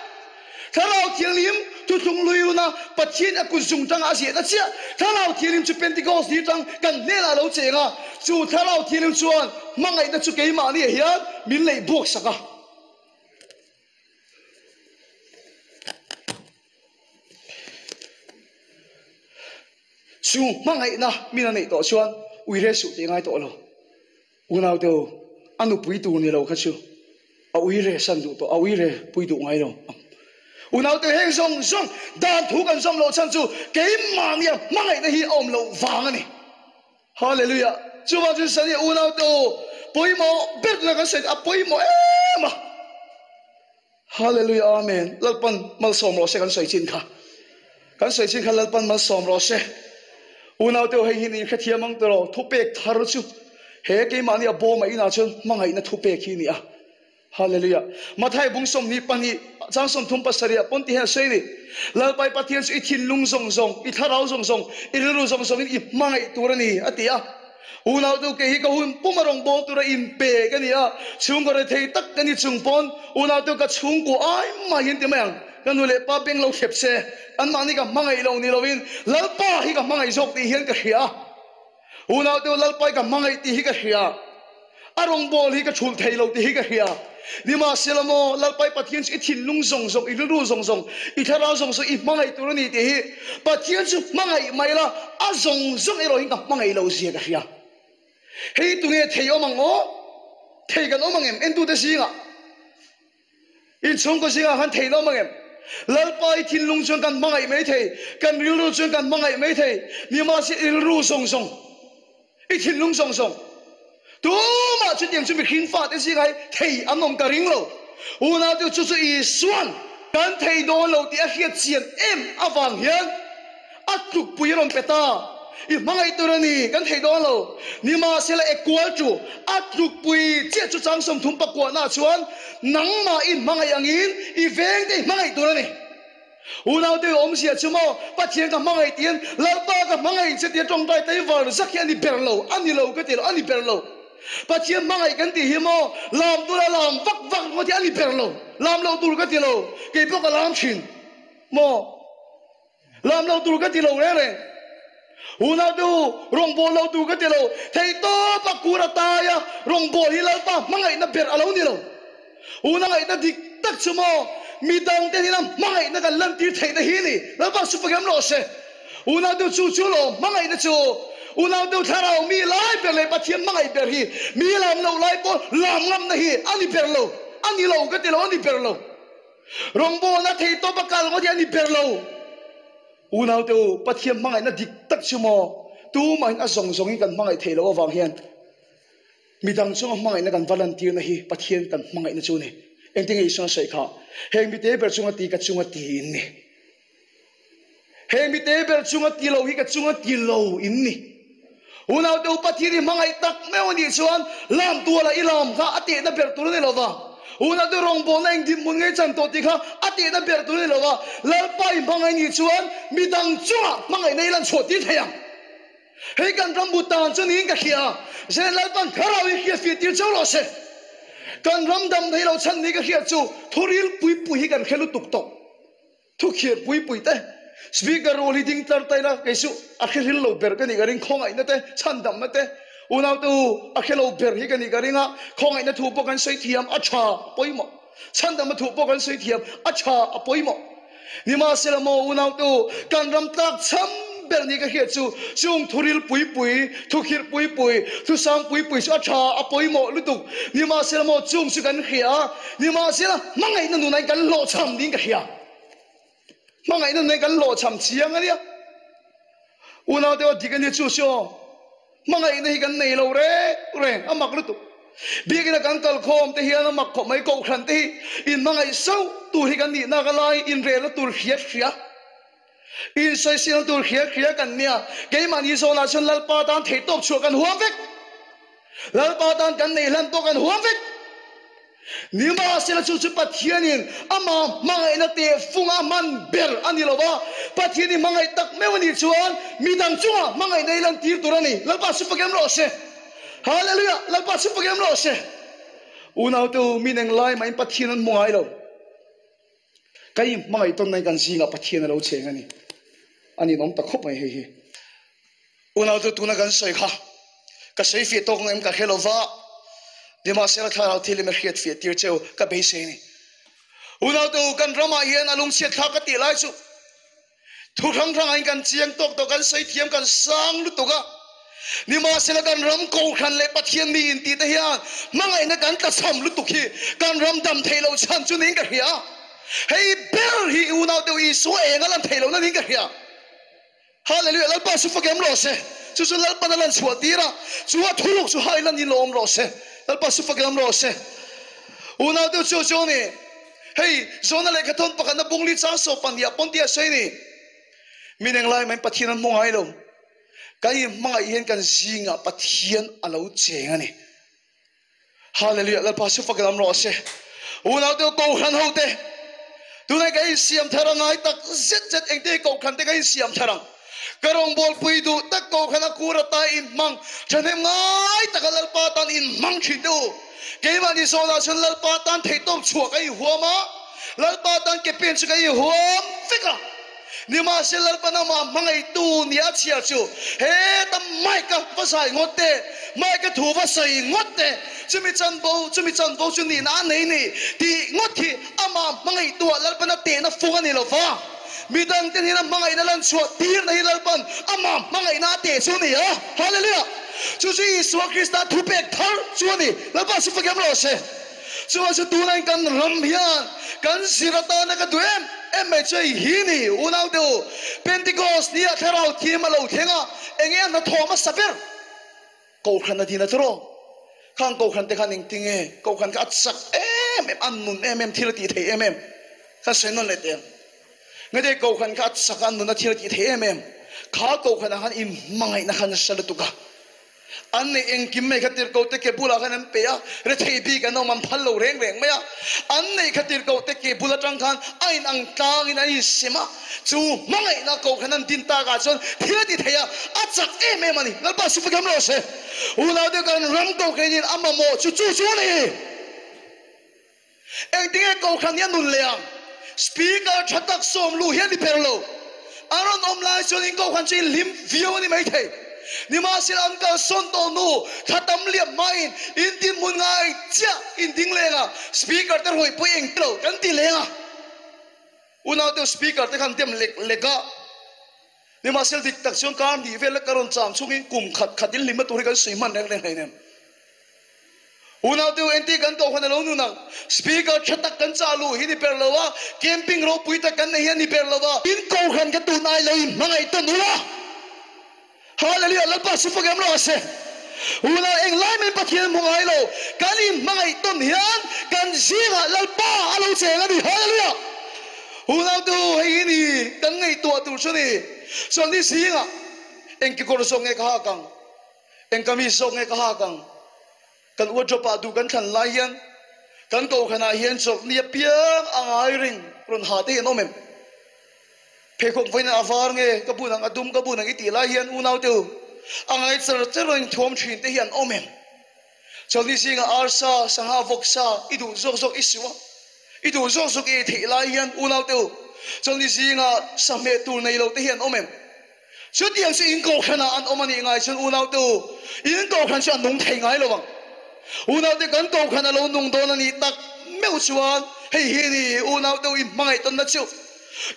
Thlarau Thianghlim thuthlung lui huna Pathian a kut zung tanga a ziahna chiah Thlarau Thianghlim chu Pentecost ni tang kan hnenah a lo cheng a, chu Thlarau Thianghlim chuan hmangaihna chu keimahniah hian min leih buak sak a. Chu hmangaihna min a neih tawh chuan ui re suh tih ngai tawh lo. Unaute u, a nupui tur ni lo kha chu a ui re san duh tawh, a ui re pui duh ngai lo. Unaute heng zawng zawng dan thu kan zawm loh chhan chu keimahnia hmangaihna hi a awm loh vang a ni. Hallelujah! Chuvang chu Sani unaute u, pawimawh ber na kan sawi a pawimawh em a. Hallelujah Amen Lalpan malsawm rawh se kan sawi chin kha kan sawi chin kha Lalpan malsawm rawh se Unaute hei hi ni hrethiam ang tawh thupek thar chu he keimahni a bawm a inah chuan hmangaihna thupek hi ni a Hallelujah Mathai bung 22 chang 37 ah pawn ti hian a sawi ni Lalpai Pathian chu i thinlung zawng zawng i thlarau zawng zawng i rilru zawng zawngin i hmangaih tur a ni a ti a. Unautu kei hi ka hun pum a rawn bawl tura inpe ka ni a, chhungkaw rethei tak ka ni chung pawn unautu ka chhungkua ai mai hian ti mai ang, ka nu leh pa beng lo thlep se, anmahni ka hmangaih lo ni lovin Lalpa hi ka hmangaih zawk tih hian ka hria a, unautu Lalpa hi ka hmangaih tih hi ka hria. A rawngbâwl hi ka chhulh thei lo tih hi ka hria. Nimahsela maw, Lalpai Pathian chu i thinlung zawng zawng, i rilru zawng zawng, i thlarau zawng zawng i hmangaih tur a ni tih hi Pathian chu hmangaih mai la, a zawng zawng erawh hi ka hmangaih lo zia ka hria. Hei tunge thei awm ang aw? Thei kan awm ang em? Entute zingah. Inchhungkaw zingah khan theih lo mang em? Lalpa i thinlung chuan kan hmangaih mai thei, kan rilru chuan kan hmangaih mai thei, nimahse i rilru zawng zawng, i thinlung zawng zawng, tumah chutiang chu mihring fate zingah hi thei an awm ka ring lo. Unaute chu chu Isuan kan thei dawn lo tih a hriat chian em avang hian A tlukpui a rawn pe ta. I hmangaih tur a ni, kan thei dawn lo. Nimahsela e kual chu a tlukpui chiah chu chang 30 pakuahnaah chuan nangmah i hmangaih angin i vengte i hmangaih tur a ni. Unaute i awmzia chu maw Pathian ka hmangaih tiin Lalpa ka hmangaih che tia tawngtai tei var zak hi a ni ber lo, a ni lo ka ti lo, a ni ber lo. Pathian hmangaih kan tih hi maw lam tura lam vak vak ringawt hi a ni ber lo. Lam lo tur ka ti lo, kei pawh ka lam thin maw. Lam lo tur ka ti lo reng reng. Unau te u, rawngbâwl lo tur ka ti lo. Theihtawp a kur a tai a, rawngbâwl hi Lalpa hmangaihna ber a lo ni lo. Unau ngaihna dik tak chu maw, midang te hnena hmangaihna kan lantir theihna hi ni. Lalpa chu pakem rawh se. Unau te u, chu chu lo hmangaihna chu unau te u thlarau mi lai ber leh Pathian hmangaih ber hi mi lam loh lai pawh lam ngamna hi a ni ber lo. A ni lo ka ti lo, a ni ber lo. Rawngbawlna theihtawp a kal ngawt hi a ni ber lo. Unaute u, Pathian hmangaihna dik tak chu maw tumahin a zawng zawngin kan hmangaih theih loh avang hian midang chunga hmangaihna kan va lantirna hi Pathian kan hmangaihna chu a ni. Engtin nge Isua sawi kha? Heng mite ber chunga ti ka chunga ti in ni. Heng mite ber chunga ti lo hi ka chunga ti lo in ni. Unaute u, Pathian i hmangaih tak meuh a nih chuan lam tuala i lam kha a tehna ber tur a ni lo va. Unaute rawngbawlna eng dinhmun ngei chan tawh tih kha a tehna ber tur a ni lo va. Lalpa i hmangaih nih chuan midang chungah hmangaihna i lan chhuah tir thei ang. Hei kan ram bu tan chu niin ka hria. Zen Lalpan thlarau i hriat fiah tir chauh rawh se. Kan ram dam thei lo chhan ni ka hriat chu thuril pui pui hi kan hre lutuk tawh. Thu khirh pui pui te, Speaker role hi ding tlar ta ila kei chu a hre hril lo ber ka nih ka ring, khawngaihna te, chhandamna te, unaute u a hre lo ber hi ka nih ka ring a, khawngaihna thu pawh kan sawi thiam a tha a pawimawh, chhandamna thu pawh kan sawi thiam a tha a pawimawh. Nimahsela maw unaute u, kan ram tlak cham ber ni ka hriat chu chung thuril pui pui, thu khirh pui pui, thu sang pui pui chu a tha a pawimawh lutuk. Nimahsela maw chung chu kan hria a, nimahsela hmangaihna nunain kan hlawhchham niin ka hria. Hmangaihna nunain kan hlawhchham chiang a nia. Unau te aw dik a nia chu chu aw. Hmangaihna hi kan nei lo reng reng a mak lutuk. Biakina kan kal khawm te hian a mak khawp mai kohhran te hi inhmangaih sauh tur hi kan nihna ka lai inrelna tur hriat hria. Insawisilna tur hria hria kan nia. Keimahni zawnah chuan Lalpa tan theihtawp chhuah kan huam vek. Lalpa tan kan nei hlan pawh kan huam vek. Nimahsela chu chu Pathianin ama hmangaihna teh funga hman ber a ni lo va, Pathian i hmangaih tak meuh a nih chuan midang chungah hmangaihna i lantir tur a ni. Lalpa chu fakem rawh se. Hallelujah! Lalpa chu fakem rawh se. Unaute u, mi nenglai mahin Pathian an hmu ngai lo. Ka inhmangaih tawn nain kan zingah Pathian a lo cheng a ni. A ninawm ta khawp mai hei hi. Unau chu tuna kan sawi kha ka sawi fiah tawk ngem ka hre lo va, nimahsela thlarau thil in a hriat fiah tir cheu ka beisei a ni. Unau te u, kan ramah hian a lungchhiat thlak ka tih lai chu Thu hrang hrangah in kan chiang tawk tawh, kan sawi thiam, kan sang lutuk a. Nimahsela kan ram Kohhran leh Pathian mi in tih te hian hmangaihna kan tlachham lutuk hi kan ram dam theih loh chhan chu niin ka hria. Hei ber hi i unau deuh Isua eng a lan theih lohna niin ka hria. Hallelujah! Lalpa chu fakem rawh se. Chu chu Lalpan a lan chhuah tir a, chu a thuruk chu hai lan in lo awm rawh se. Lalpa chu fakem rawh se. Unau deuh chu chu a ni. Hei, Jona lehkha thawn pakhatna bungli chang sawh pahnih ah pawn tih a sawi ni. Min englai mai Pathian an hmu ngai lo. Kan inhmangaih hian kan zingah Pathian a lo cheng a ni. Hallelujah, Lalpa chu fak lam rawh se. Unau te Kohhran ho te, tunah kan insiam thar a ngai tak zet zet engte Kohhran te kan insiam thar ang. Ka rawngbâwl pui duh tak Kohhran a kur ata inhmang ṭhahnem ngai taka Lalpa tan inhmang ṭhin teh u. Keimahni zawnah chuan Lalpa tan theihtawp chhuah ka inhuam a, Lalpa tan ke pen chu ka inhuam vek a. Nimahse Lalpan amah hmangaihtu nia a chhiar chu heta mic-a va zai ngawt te, mic-a thu va sawi ngawt te, chumi chanvo, chumi chanvo chu nihna a nei ni tih ngawt hi amah hmangaihtuah Lalpan a tehna fung a ni lo va. Midang te hnena hmangaihna lan chhuah tirna hi Lalpan amah hmangaihna a teh chu a ni a. Hallelujah! Chu chu Isua Krista thupek thar chu a ni. Lalpa chu fakem rawh se. Chuvang chu tunah kan ram hian kan zir atana ka duh em em mai chu hei hi ni, unau te u, Pentecost ni ah thlarau thim a lo thleng a, enge a hnathawh hmasa ber? Kohhran a dina tawrh aw. Khang kohhran te khan engtinge kohhran kha a chak em em, a nun em em, thil a tih theih em em. Kan sawi nawn leh teh ang. Ngete kohhran kha a chak a, a nun a thil a tih theih em em. Kha kohhran ah khan inhmangaihna kha nasa lutuk a. An neih engkim mai kha tirhkoh te ke bulah khan an pe a, rethei bik an awm an phal lo reng reng mai a. An neih kha tirhkoh te ke bul atang khan a in ang tlangin an insem a. Chu hmangaihna kohhran an din takah chuan thil a ti thei a, a chak em em a ni. Lalpa chu fakem rawh se. Unaute kan ram kohhranin a mamawh chu chu chu a ni. Engtinge kohhran hi a nun leh ang? Speaker tha tak sawm luh hi a ni ber lo. A rawn awm lai chuan in kohhran chu in hlim viau a ni maithei. Nimahsela an kalsawn tawh hnu thla tam liam hmain in dinhmun ngai chiah in ding leng a, Speaker te ruih pawh i eng lo kan ti leng a. Unaute Speaker te khan dem lek lek a. Nimahsela dik tak chuan kar hnih vel lek ka rawn cham chungin kum khat khat in hlimna tur hi kan sawi hman reng reng hleinem. Unaute u engti kan kohhran a lo nun ang? Speaker tha tak kan chah luh hi ni ber lo a, camping ropui tak kan nei hi a ni ber lo a. In kohhran ka tun ai lo in hmangaih tawn ula. Hallelujah Lalpa chu fak em lo ase. Unau englai mai Pathian hmu ngai lo kan in hmangaih tawn hian kan zingah Lalpa a lo cheng a ni. Hallelujah. Unaute u hei hi ni kan ngaihtuah tur chu ni. Chuan ni zingah eng kekawr zawk nge ka hak ang? Eng kamis zawk nge ka hak ang? Kan wardrobe ah duh kan thlan lai hian kan kohhranah hian chawlhni apiang a ngai reng rawn ha te hi an awm em? Pheikhawk vawiin a var nge ka bun ang a dum ka bun ang i tih lai hian unaute u a ngai char char rawn inthuam thin te hi an awm em? Chawlhni zingah arsa, sangha, vawksa i duh zawk zawk i suh a, i duh zawk zawk i ei theih lai hian unaute u chawlhni zingah sahmeh tur nei lo te hi an awm em? Chutiang chu in kohhranah an awm a nih ngai chuan unaute u, in kohhran chu a nung thei ngai lo ang. Unaute kan kohhran a lo nung dawn a nih tak meuh chuan hei hi ni unaute u i hmangaih tawnna chu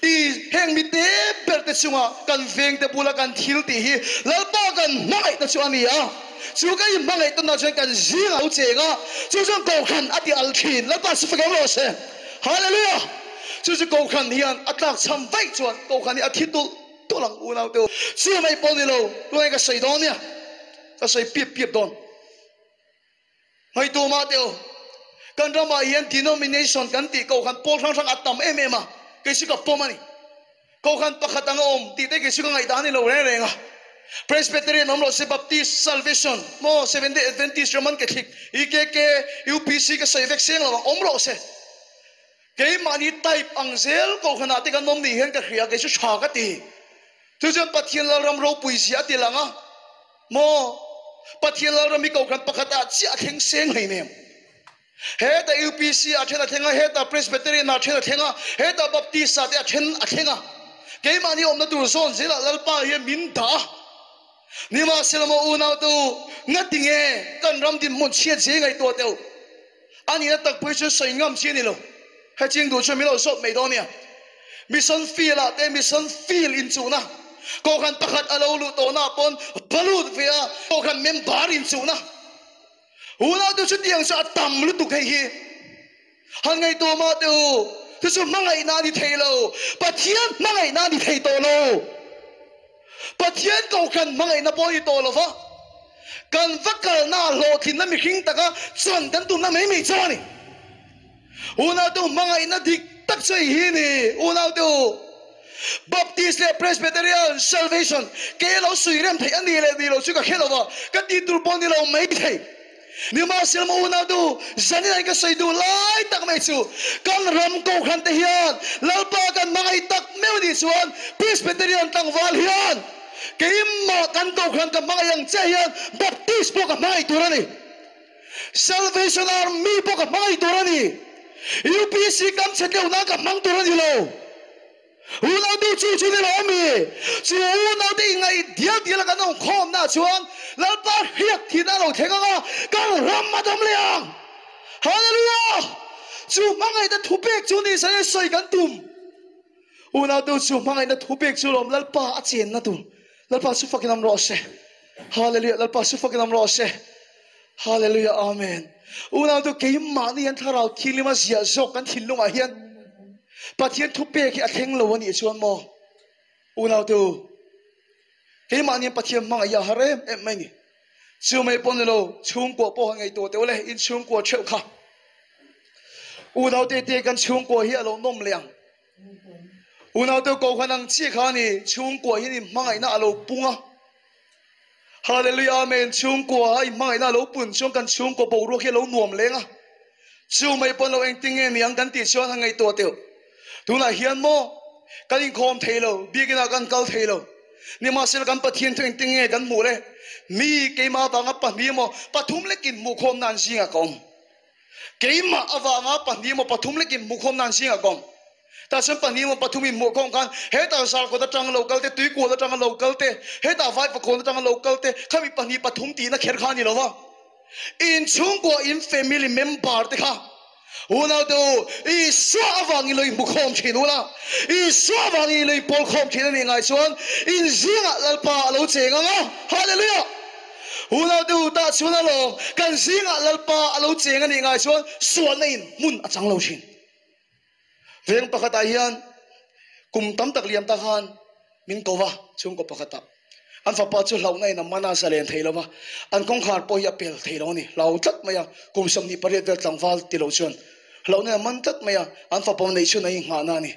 i heng mi te ber te chunga kan vengte bula kan thil tih hi Lalpa kan hmangaihna chu a ni a. Chu kan i hmangaih tawnna chuan kan zing a lo cheng a, chu chuan kohhran a ti al thin. Lalpa chu fak em rawh se. Hallelujah! Chu chu kohhran hian a tlakchham vaih chuan kohhran hi a thi tulh tulh ang unau te u. Chu mai pawh ni lo, tunge ka sawi dawn nia, ka sawi piap piap dawn. Ngaihtuah mah teh u, kan ramah hian denomination kan tih kohhran pawl hrang hrang a tam em em a, kei chu ka pawm a ni. Kohhran pakhat anga awm tih te kei chu ka ngaihdan a ni lo reng reng a. Presbyterian awm lo se Baptist, Salvation, maw Seventh Day Adventist, Roman Catholic, EKK, UPC ka sawi vek seng lo ang, awm rawh se. Keimahni type ang zel kohhranah te kan awm nih hian ka hria, kei chu tha ka ti. Chu chuan Pathian Lalram ropui zia a ti lang a, maw? Pathian Lalram hi kohhran pakhatah chiah a thleng seng hleinem. Heta UPC ah then a thleng a, heta Presbyterian ah then a thleng a, heta Baptist ah te a then a thleng a. Keimahni awmna tur zawn zelah Lalpa hian min dah a. Nimahsela maw unaute u, ngatinge kan ram dinhmun chhiat zia i ngaihtuah teh u? A nihna tak pawh hi chuan sawi ngam chi a ni lo. Heching duh chuan min lo zawt mai dawn nia. Mission field ah te mission field inchuhna, kohhran pakhat a lo luh tawhna ah pawn va lut ve a, kohhran member inchuhna. Unau te chutiang chu a tam lutuk hei hi. Han ngaihtuah mah teh u, chu chu hmangaihna a ni thei lo, Pathian hmangaihna a ni thei tawh lo. Pathian kohhran hmangaihna pawh a ni tawh lo va, kan va kalna ah hlawhtlinna mihring taka chan kan tumna mai mai chu a ni. Unaute u hmangaihna dik tak chu hei hi ni, unaute u. Baptist leh Presbyterian Salvation kei a lo sui rem theih a nih leh nih loh chu ka hre lo va, ka tih tur pawh ni lo mai thei. Nimahsela maw unaute u, zanin ka sawi duh lai tak mai chu kan ram kohhran te hian Lalpa kan hmangaih tak meuh nih chuan Presbyterian tlangval hian keimah kan kohhran ka hmangaih ang chiah hian Baptist pawh ka hmangaih tur a ni. Salvation Army pawh ka hmangaih tur a ni. UPC kam chhe deuh nan ka hmang tur a ni lo. Unau duh chu chu ni lo a mi? Chu unau te ingaih dial dial a kan awm khawm na chuan Lalpa hriat thin a lo thleng ang a, kan ram a dam leh ang. Hallelujah! Chu hmangaihna thupek chu ni se sawi kan tum. Unau te chu hmangaihna thupek chu lawm Lalpa a chenna tur. Lalpa chu fakin awm rawh se. Hallelujah! Lalpa chu fakin awm rawh se. Hallelujah Amen. Unau tu keimahni hian thlarau thianghlim a ziah zawk kan thinlungah hian Pathian thupek hi a thleng lo a nih chuan maw unau tu keimahni hian Pathian hmangaih hi a har em em mai ni. Chu mai pawh ni lo chhungkua pawh han ngaihtuah teh ule in chhungkua theuh kha unau te te kan chhungkua hi a lo nawm leh ang. Unau te kohhran ang chiah kha a ni chhungkua hian in hmangaihna a lo pung a. Hallelujah Amen chhungkua a inhmangaihna a lo pun chuan kan chhungkua boruak hi a lo nuam leng a, chu mai pawn lo engtin nge niang kan tih chuan han ngaihtuah teuh. Tunah hian maw kan inkhawm thei lo, biakinah kan kal thei lo. Nimahsela kan Pathian chu engtin nge kan hmuh le? Mi keimah avanga pahnih emaw pathum lekin hmuhkhawm nan zingah ka awm. Keimah avanga pahnih emaw pathum lekin hmuhkhawm nan zingah ka awm. Tah chuan pahnih emaw pathum in hmuhkhawm khan hetah zarkawt atanga lo kal te, tuikual atanga lo kal te, hetah vaivakawn atanga lo kal te, khami pahnih pathum tihna kher kha a ni lo va. Inchhungkua in family member te kha Unau te u, Isua avangin lo inhmukhawm thin ula, Isua avangin in lo inpawlkhawm thin a nih ngai chuan in zingah Lalpa a lo cheng ang a. Hallelujah! Unau te u, tah chuan alawm, kan zingah Lalpa a lo cheng a nih ngai chuan sualna in hmun a chang lo thin. Veng pakhatah hian kum tam tak liam ta khan min ko va, chhungkaw pakhatah. An fapa chu hlauhna in a man a zalen thei lo va, an kawngkhar pawh hi a pel thei lo a ni. Hlau tlat mai a, kum 28 vel tlangval ti lo chuan hlauhna in a man tlat mai a, an fapa neih chhun a inghahna a ni.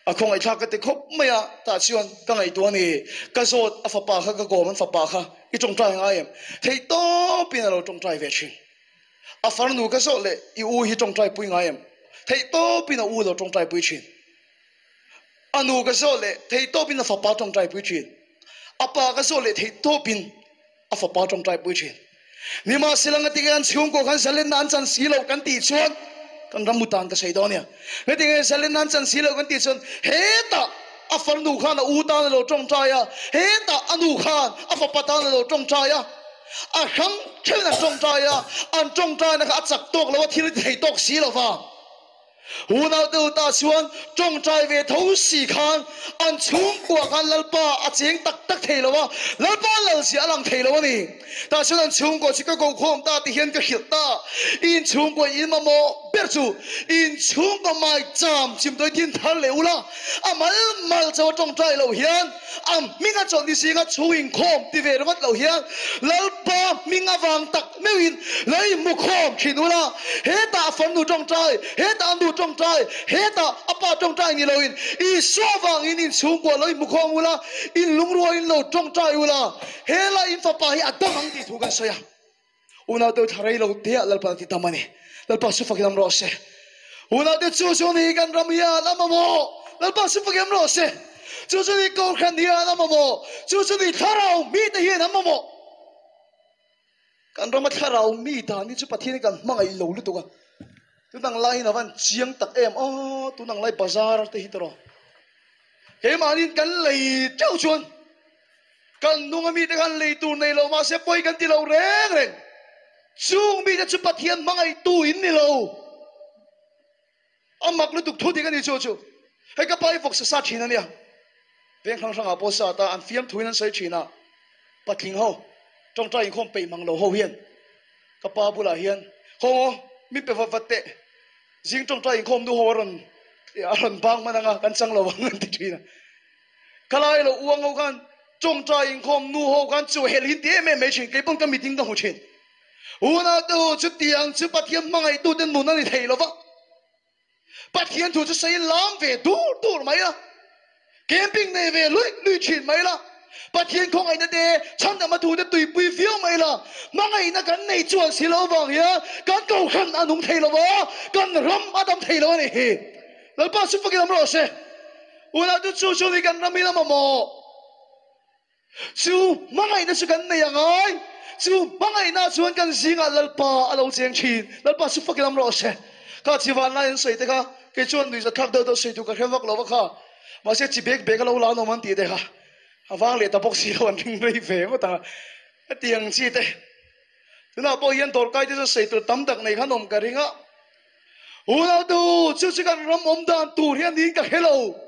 A khawngaihthlak ka ti khawp mai a, tah chuan ka ngaihtuah a ni. Ka zawt a fapa kha ka kawm an fapa kha i tawngtai ngai em? Theihtawpin a lo tawngtai ve thin. A farnu ka zawh leh i u hi tawngtai pui ngai em? Theihtawpin a u lo tawngtai pui thin. A nu ka zawh leh theihtawpin a fapa tawngtai pui thin. A pa ka zawh leh theihtawpin a fapa tawngtai pui thin. Nimahsela ngatinge an chhungkaw khan zalenna an chan si lo kan tih chuan kan ram mutan ka sawi dawn nia. Ngatinge zalenna an chan si lo kan tih chuan hetah a farnu khan a u tan a lo tawngtai a, hetah a nu khan a fapa tan a lo tawngtai a. A hrang theuhin an tawngtai a, an tawngtaina kha a chak tawk lo a, thil a ti thei tawk si lo va. Unau deuh ta chuan tawngtai ve tho si khan an chhungkua khan Lalpa a cheng tak tak thei lo a, Lalpa lalzia a lang thei lo a ni. Tah chuan an chhungkua chu ka kokhawm ta ti hian ka hrilh ta. In chhungkua in mamawh ber chu in chhungkua maicham chimtawi thin thar leh ula, a mal mal chauh a tawngtai loh hian A hming a chawlh ni zinga chhung inkhawm ti ve ringawt lo hian Lalpa hming avang tak meuhin lo inhmukhawm thin ula, hetah a farnu tawngtai, hetah a nu tawngtai, hetah a pa tawngtai ni loin Isua avangin inchhungkua lo inhmukhawm ula, inlungrualin lo tawngtai ula, helai in fapa hi a dam ang tih thu kan sawi a. Unau te thla rei lo te ah Lalpa ti tam a ni. Lalpa su fakin am rawh se. Unau te chu chu ni kan ram hian a mamawh. Lalpa su fakin am rawh se. Chu chu ni Kohhran hian a mamawh. Chu chu ni thlarau mi te hian an mamawh. Kan rama thlarau mi dan hi chu Pathian hi kan hmangaih lo lutuk a. Tunang lai hin avan chiang tak em aw tunang lai bazar te hi tawh. Keimahni kan lei teuh chuan Kan nunga mite khan lei tur nei lo mahse pawi kan ti lo reng reng. Chung mite chu Pathian hmangaihtu in ni lo. A mak lutuk thu dik a ni chu chu. Hei ka pa hi vawksa sa thin a nia. Veng hrang hrangah pawh sa ta an fiam thuin an sawi thin a. Patling ho, tawngtai inkhawm peih mang lo ho hian ka pa bulah hian Khawngaw, min pe vat vat teh. Zing tawngtai inkhawm nu ho a rawn a rawn bang hman anga kan chang lo ang an ti thin a. Khalai lo uang ho khan tawngtai inkhawm nu ho khan chu hel hin ti em em mai thin, kei pawn ka meeting ka hmu thin. Unau te u, chutiang chu Pathian hmangaihtu te nun a ni thei lo va. Pathian thu chu sawi lam ve dur dur mai la, camping nei ve luih luih thin mai la, Pathian khawngaihna te chhandama thu te tuipui viau mai la, hmangaihna kan nei chuan si lo vang hian kan kohhran a nung thei lo va, kan ram a dam thei lo a ni hi. Lalpa chu fakin awm rawh se. Unau chu chu chu ni kan ram in a mamawh. Chu hmangaihna chu kan nei a ngai. Chu hmangaihna chuan kan zingah Lalpa a lo cheng thin. Lalpa chu fakin awm rawh se. Kha chi van lai an sawi te kha kei chuan nuihza thlak deuh deuh sawi tur ka hre vak lo va kha. Mahse chi bek bek a lo la an awm an tih te kha a vang leh ta bawk si lo an ring rei ve ngawt ang a. Hetiang chi te tunah pawh hian dawrkai te chu sawi tur tam tak nei khan awm ka ring a. Unautu, chu chu kan ram awm dan tur hi a niin ka hre lo.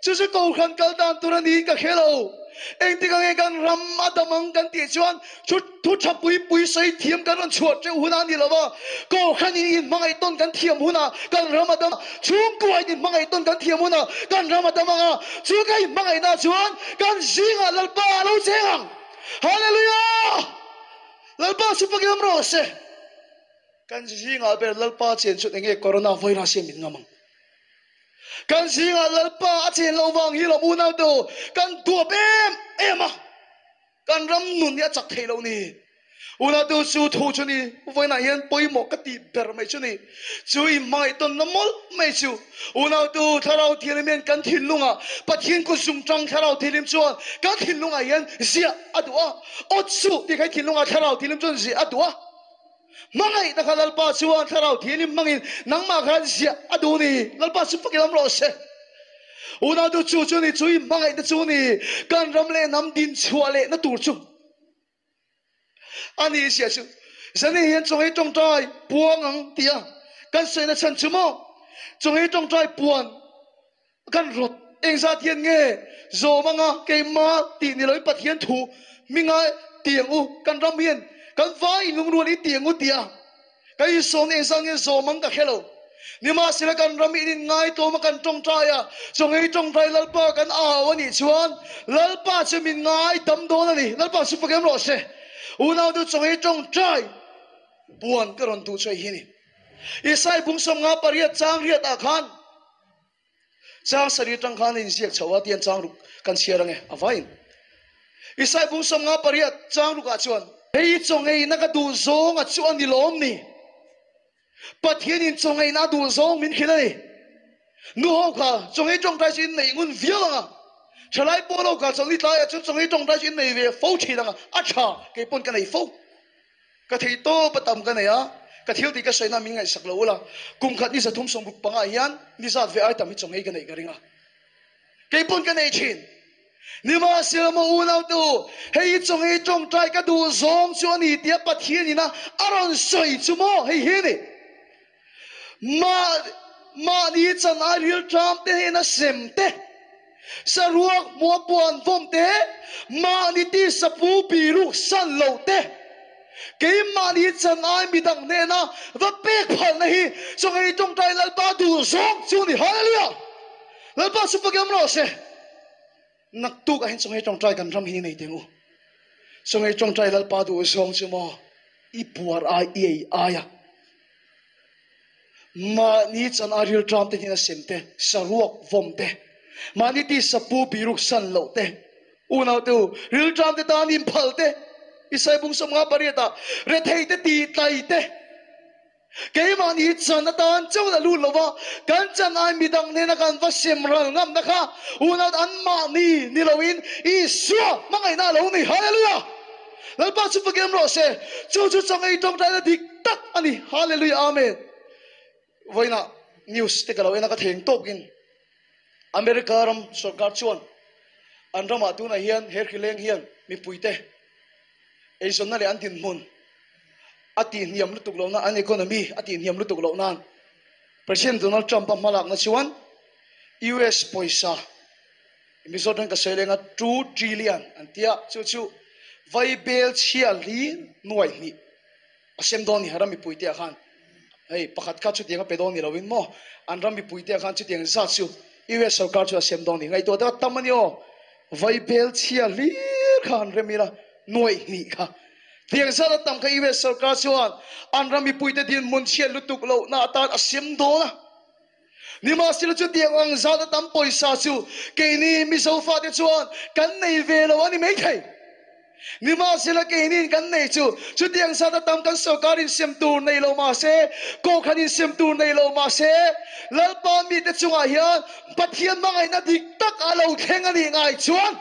Chu chu Kohhran kal dan tur a niin ka hre lo. Engtik ange kan ram a dam ang kan tih chuan chu thu tha pui pui sawi thiam kan rawn chhuah teuh hunah a ni lo va. Kohhran in inhmangaih tawn kan thiam hunah kan ram a dam a, chhungkua in inhmangaih tawn kan thiam hunah kan ram a dam ang a, chu ka inhmangaihna chuan kan zingah Lalpa a lo cheng ang. Hallelujah! Lalpa chu fakin awm rawh se. Kan zingah ber Lalpa chen chuan enge Corona virus hian min ngam ang? Kan zingah Lalpa a chen loh vang hi lawm unau te u, kan duap em em a, kan ram nun hi a chak thei lo ni. Unau chu thu chu ni, vawiinah hian pawimawh ka tih ber mai chu ni. Chu i hmangaih tawnna mawlh mai chu. Unau tu Thlarau Thianghlim hian kan thinlungah Pathian kut zung tang Thlarau Thianghlim chuan kan thinlungah hian ziah a duh a. Awt suh tih kha i thinlungah Thlarau Thianghlim chuan ziah a duh a. Hmangaihna kha Lalpa chuan Thlarau Thianghlim hmangin nangmah khan ziah a duh ni. Lalpa chu fakin awm rawh se. Unau tu chu chu ni, chu i hmangaihna chu ni kan ram leh hnam dinchhuah lehna tur chu. A ni zia chu Zane hian chawngei tawngtai puang ang ti a kan sawina chhan chu maw? Chawngei tawngtai puan kan rawt engzat hian nge zawm anga keimah tih ni loin Pathian thu hminga ti ang u, kan ram hian kan vai inlungrual i ti ang u ti a Kan insawm engzah nge zawm ang ka hre lo. Nimahsela kan ram in in ngaitlawm a kan tawngtai a, chawngei tawngtai Lalpa kan au a nih chuan Lalpa chu min ngai dam dawn a ni. Lalpa chu pakem rawh se. Unau chu chawngei tawngtai puan ka rawn duh chu hei hi a ni. Isai bung 58 chang riat ah khan Chang sarih atang khan a inziak chho a, tian chang ruk kan chhiar ange a vain. Isai bung 58 chang rukah chuan. Hei chawngeina ka duh zawng a chu a ni lawm ni? Pathianin chawngeina a duh zawng min hrilh a ni. Nu ho kha chawngei tawngtai chu in neih ngun viau ang a, thalai pawl ho kha chawlhni tlaiah chuan chawngei tawngtai chu in nei ve fo thin ang a, a tha, kei pawn ka nei fo. Ka thei tawp a tam ka nei a, ka thil tih ka sawi na min ngaihsak lo ula, kum khat ni 360 pangah hian ni zat ve ai tam hi chawngei ka neih ka ring a, kei pawn ka nei thin. Nimahsela maw unau te u, hei hi chawngei tawngtai ka duh zawng chu a ni tia Pathian ina a rawn sawi chu maw hei hi a ni. Mah mahni chan ai rilṭam te hnena sem te, saruak hmuh puan vawm te, mahni tisapu biruk san lo te, keimahni chan ai midang hnena va pek phalna hi chawngei tawngtai Lalpa duh zawng chu a ni. Hallelujah! Lalpa chu pakem rawh se. Naktuk ah hin chawngei tawngtai kan ram hi nei teng u. Chawngei tawngtai Lalpa duh zawng chu maw i puar ai i ei ai a. Mahni chan a rilṭam te hnen a sem te, saruak vawm te, mahni tisapu biruk san loh te, unau te u, rilṭam te tan inphal te, Isai bung 58 ah rethei te tihtlai te, keimahni chan atan chauh la lut lova kan chan ai midang hnena kan va sem ral ngamna kha unau te anmahni ni loin Isua hmangaihna a lo ni. Hallelujah! Lalpa chu fakem rawh se, chu chu chawngei tawngtaina dik tak a ni. Hallelujah Amen. Vawiinah news te ka lo en a, ka theng tawkin America ram sorkar chuan an ramah tunah hian he hrileng hian mipuite eizawnna leh an dinhmun a tihhniam lutuk lohna, an economy a tihhniam lutuk loh nan President Donald Trump a hmalakna chuan US pawisa Mizo tan ka sawi leng a, 2 trillion an tia, chu chu vaibel chhia hlir nuai hnih a sem dawn ni ram mipui te ah khan hei pakhat kha chutiang a pe dawn ni lo in maw an ram mipui te ah khan chutiang zat chu US sorkar chu a sem dawn ni ngaihtuah deuh a tam a ni aw vaibel chhia hlir kha han rem ila nuai hnih kha tiang zat a tam kha US sorkar chuan an ram mipui te dinhmun chhiat lutuk loh na atan a sem dawn a. Nimahsela chutiang ang zat a tam pawisa chu keini Mizo fate chuan kan nei ve lo a ni maithei. Nimahsela keiniin kan nei chu chutiang zat a tam kan sorkar insem tur nei lo mahse, kohhran insem tur nei lo mahse, Lalpa mite chungah hian Pathian hmangaihna dik tak a lo thleng a nih ngai chuan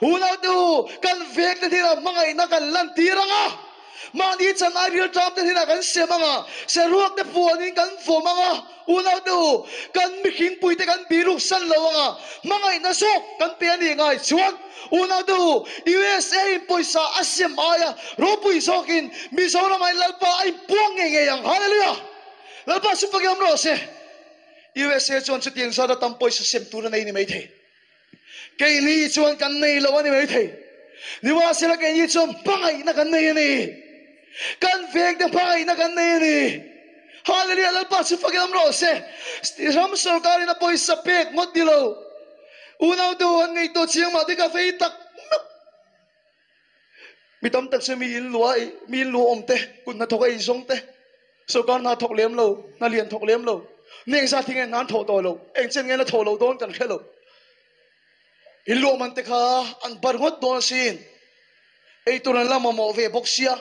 unaute u kan vekte hnenah hmangaihna kan lantir ang a. Mahni chan ai rilṭam te hnenah kan sem ang a, saruak te puanin kan vawm ang a, unau te u, kan mihringpui te kan biruk san lo ang a, hmangaihna zawk kan pe a nih ngai chuan, unau te u, USA in pawisa a sem aia ropui zawkin Mizoram ah in Lalpa a inpuang ngei ngei ang. Hallelujah! Lalpa chu fakin awm rawh se. USA chuan chutiang zat a tam pawisa sem tur a nei ni maithei. Keini chuan kan nei lo a ni maithei. Nimahsela keini chuan hmangaihna kan nei a ni. Kan vengte hmangaihna kan nei a ni. Hallelujah Lalpa chu fakin awm rawh se. Ram sorkarin a pawisa pek ngawt ni lo. Unau te ho an ngaihtuah chiang mah te ka vei tak meuh. Mi tam tak chu mi in lua ei, mi in lua awm te, kut hnathawk a eizawng te, sorkar hna thawk lem lo, hna lian thawk lem lo, ni engzat hi nge hna an thawh tawh lo, eng chen nge na thawh lo dawn kan hre lo. In luah man te kha an bar ngawt dawn asin. Eitur an la mamawh ve bawk sia.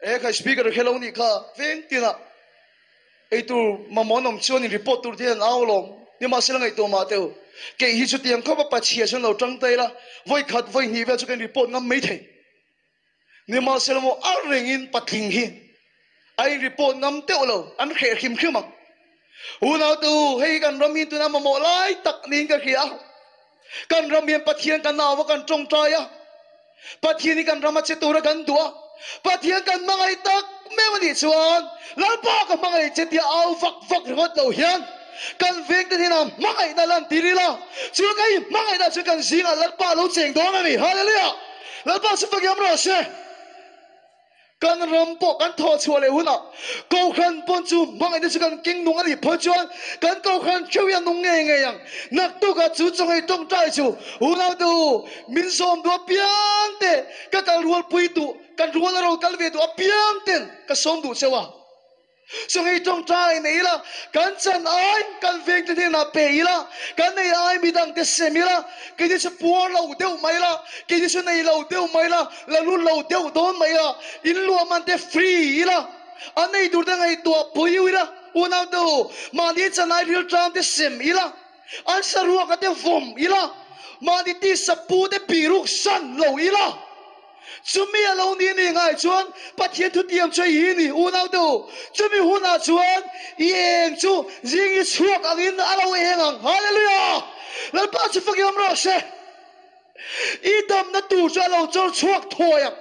E khai speaker khe lo nih kha veng tinah eitur mamawh an awm chuan in report tur te hian an au alawm. Nimahsela ngaihtuah mah teh u. Kei hi chutiang khawp a pachhia chuan lo tang ta ila, vawi khat vawi hnih vel chu ka in report ngam mai thei. Nimahsela maw a rengin patling hi a in report ngam teuh lo, an hreh hrim hrim ang. Unau te u, hei hi kan ram hi tuna mamawh lai tak niin ka hria a. Kan ram hian Pathian kan au a, kan tawngtai a. Pathian hi kan ram a che tura kan duh a. Pathian kan hmangaih tak meuh a nih chuan Lalpa ka hmangaih che tia au vak vak ringawt lo hian kan vengte hnenah hmangaihna lantir ila, chu ka inhmangaihna chu kan zingah Lalpa a lo cheng dawn a ni. Hallelujah! Lalpa chu fakiam rawh se. Kan ram pawh kan thawh chhuah leh hunah Kohhran pawn chu hmangaihna chu kan keng nung a nih phawt chuan kan Kohhran theuh hi a nung ngei ngei ang. Naktukah chu chawngei tawngtai chu unaute u min zawm duh apiang te, ka kal rualpui duh, kan rual a ro kal ve duh apiang ten ka sawm duh cheu a. Chungei tawngtai nei ila, kan chan ai kan vengte hnenah pe ila, kan nei ai midangte sem ila, keini chu puar lo deuh mai ila, keini chu nei lo deuh mai ila, la lut lo deuh dawn mai ila, in luah man te free ila, a nei tur te ngaihtuah pui ila, unau te u, mahni chan ai rilṭam te sem ila, an saruaka te vawm ila, mahni tisa pu te biruk san lo ila. Chumi a lo ni ni ngai chuan Pathian thutiam chu i ni unau te u. Chumi hunah chuan i eng chu zing i chhuak angin a lo eng ang. Hallelujah! Lalpa chu fakin awm rawh se. I damna tur chu a lo chawr chhuak thuai ang.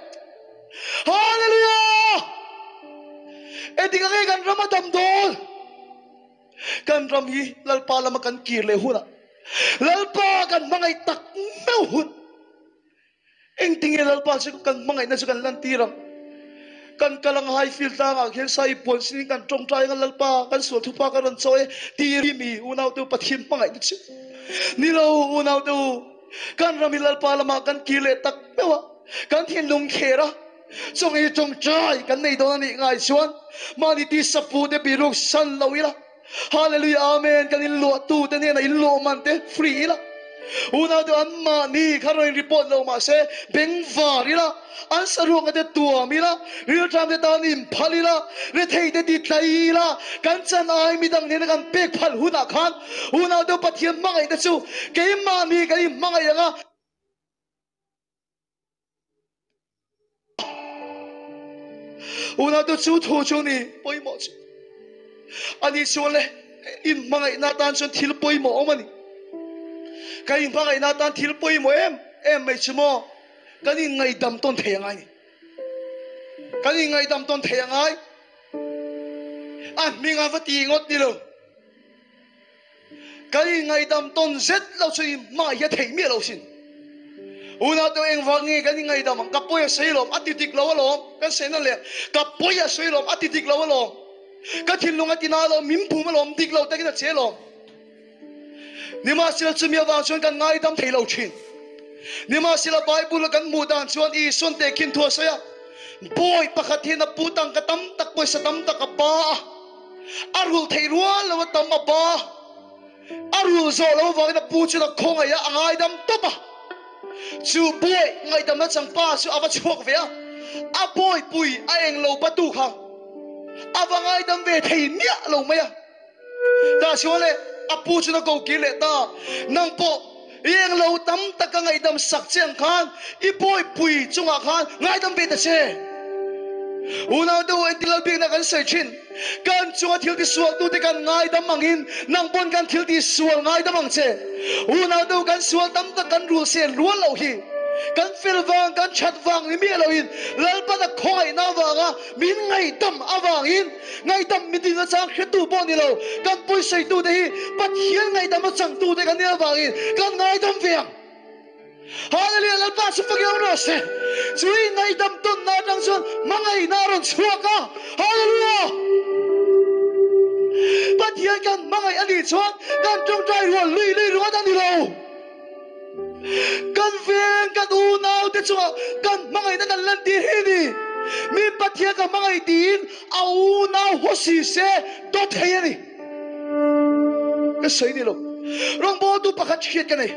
Hallelujah! Engtik ange kan ram a dam dawn? Kan ram hi Lalpa lama kan kir leh hunah Lalpa kan hmangaih tak meuh hun. Engtinge Lalpa chu kan hmangaihna chu kan lantir ang? Kan kal ang Highfield tlangah khian sai puan sinin kan tawngtai ang a, Lalpa kan sual thupa kan rawn chawi e ti ri mi unaute u Pathian hmangaihna chu ni lo unaute u kan ram hi Lalpa lamah kan kir leh tak meuh a, kan thinlung kher a, chawngei tawngtai kan nei dawn a nih ngai chuan mahni tisa pu te biruk san lo ila. Hallelujah Amen kan in luah tu te hnenah in luah man te free ila unau te an mahni kha rawn in report lo mahse beng var ila an saruak te tuam ila rilṭam te tan in phal ila rethei te ti tlai ila kan chan ai midang hnena kan pek phal hunah khan unau te Pathian hmangaih te chu keimahni kan in hmangaih anga Unau chu thu chu ni pawimawh chu ani chuan le in hmangaihna atan chuan thil pawimawh awm a ni. Kan in hmangaihna atan thil pawimawh em em mai chu maw kan in ngaihdam tawn thei angai ni. Kan in ngaihdam tawn thei angai. A hming a va ti ngawt ni lo. Kan inngaihdam tawn zet lo chu i hmah hi a theih miah lo sin. Unau te engvang nge kan inngaihdam ang? Ka pawi a sawi lawm, a ti dik lo alawm. Kan sawi na leh ka pawi a sawi lawm, a ti dik lo alawm. Ka thinlung a ti na alawm, min bum alawm, dik lo takin a che alawm. Nimahsela chumi avang chuan kan ngaidam thei lo thin. Nimahsela Bible a kan hmuh dan chuan Isuan tehkhin thu a sawi a, Bawi pakhat hian a pu tangka tam tak, pawisa tam tak a ba a. A rulh theih rual lo a tam a ba. A rulh zawh lo avangin a pu chuan a khawngaih a, a ngaidam tawp a. Chu bawi ngaihdamna chang pa chu a va chhuak ve a, a bawipui a eng lo patu kha a va ngaidam ve thei miah lo mai a. Tah chuan le a pu chuan a ko kir leh ta, Nang pawh i eng lo tam taka ngaihdam sak che ang khan i bawipui chungah khan ngaidam ve ta che. Unau te u entir lal bikna kan sawi thin. Kan chunga thil ti sual tute kan ngaidam angin nang pawn kan thil ti sual ngaidam ang che. Unau te u kan sual tam tak kan rul sen rual loh hi. Kan fel vang kan that vang ni miah loin Lalpana khawngaihna avanga min ngaihdam avangin Ngaihdam mi ding achang hretu pawh ni lo, kan pawisaitute hi Pathian ngaihdam achangtute kan nih avangin kan ngaidam ve ang. Hallelujah! Lalpa chu fak ilo rawh se. Chui ngaihdam tawnna atang chuan hmangaihna a rawn chhuak a. Hallelujah! Pathian kan hmangaih a nih chuan kan tawngtai rual lui lui ringawt a ni lo. Kan veng, kan unau te chungah kan hmangaihna kan lantir hi a ni. Mi Pathian ka hmangaih tiin a unau haw si se dawt thei a ni. Ka sawi ni lo. Rawngbawltu pakhat hriat ka nei.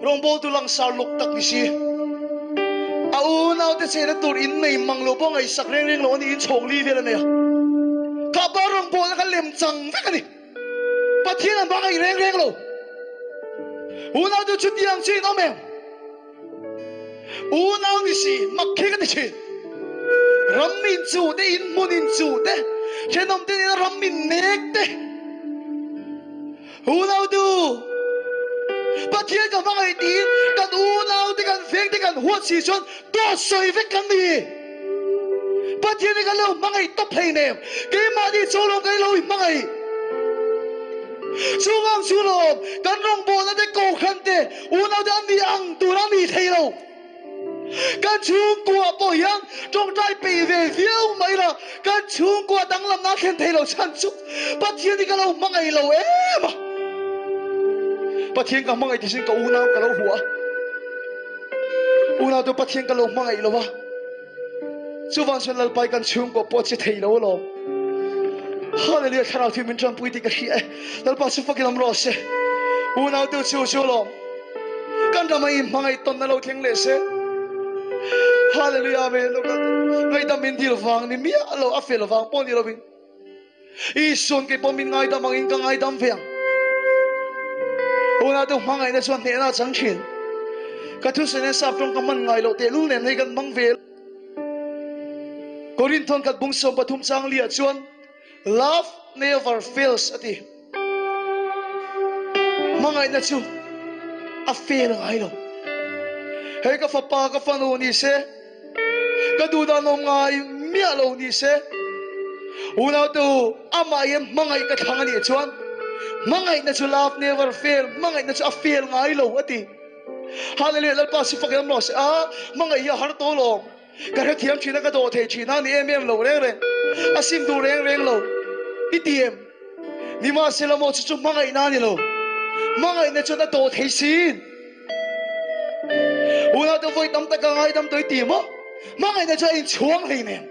Rawngbawltu langsar luk tak ni si. A unau. Unaute chena tur in nei mang lo pawh ngaihsak reng reng lo a ni, in chhawng li vel a nei a. Kha pa rawngbawlna kha lem chang vek a ni. Pathian an hmangaih reng reng lo. Unaute chutiang chu in awm em? Unau ni si, mak khi ka ti thin. Ram in chu te, in hmun in chu te, thenawm te nena ram in nek te. Unau tu, Pathian ka hmangaih tiin kan unau te, kan veng te kan huat si chuan dawt sawi vek kan ni. Pathian hi kan lo hmangaih tawp hleinem, keimahni chu lawm kan lo hmangaih. Chuvang chu lawm kan rawngbawlna te, kohhran te, Unau te an ni ang tur a ni thei lo. Kan chhungkua pawh hian tawngtai peih ve viau mai la, kan chhungkua danglamna a thlen thei lo chhan chu Pathian hi ka lo hmangaih lo em a. Pathian ka hmangaih tisin ka unau ka lo hua a. Unau te Pathian ka lo hmangaih lo a. Chuvang chuan Lalpai kan chhungkua pawh a che thei lo alawm. Hallelujah thlarau thil min tanpui tih ka hria e. Lalpa chu fakin awm rawh se. Unau te chu chu alawm. Kan rama i hmangaih tawn na lo thleng leh se. Hallelujah amen. Ngaihdam min dil vang ni miah lo a fel vang pawh ni lovin. Isuan kei pawh min ngaidam angin ka ngaidam ve ang. Unau te hmangaihna chuan hnehna a chang thin. Ka thusawi nen sap tawng ka hman ngai loh tehlul nen hei kan hmang ve. Korinthon khat bung 13 chang liah chuan Love never fails a ti. Hmangaihna chu a fail ngai lo. Hei ka fapa ka fanu ni se. Ka duh dan awm ngai miah lo ni se, unaute u, amah hian hmangaih ka thlang a nih chuan hmangaihna chu love never fail, hmangaihna chu a fail ngai lo a ti. Hallelujah, Lalpa si fak em rawh se. A, hmangaih hi a har tawh lawm. Ka hrethiam thin a, ka dawh thei thin a ni em em lo reng reng. A sim duh reng reng lo. I ti em? Nimahsela maw chu chu hmangaihna a ni lo. Hmangaihna chuan a dawh thei sin. Unau te vawi tam tak a ngaidam tawh i ti maw? Hmangaihna chu a inchhuang hleinem.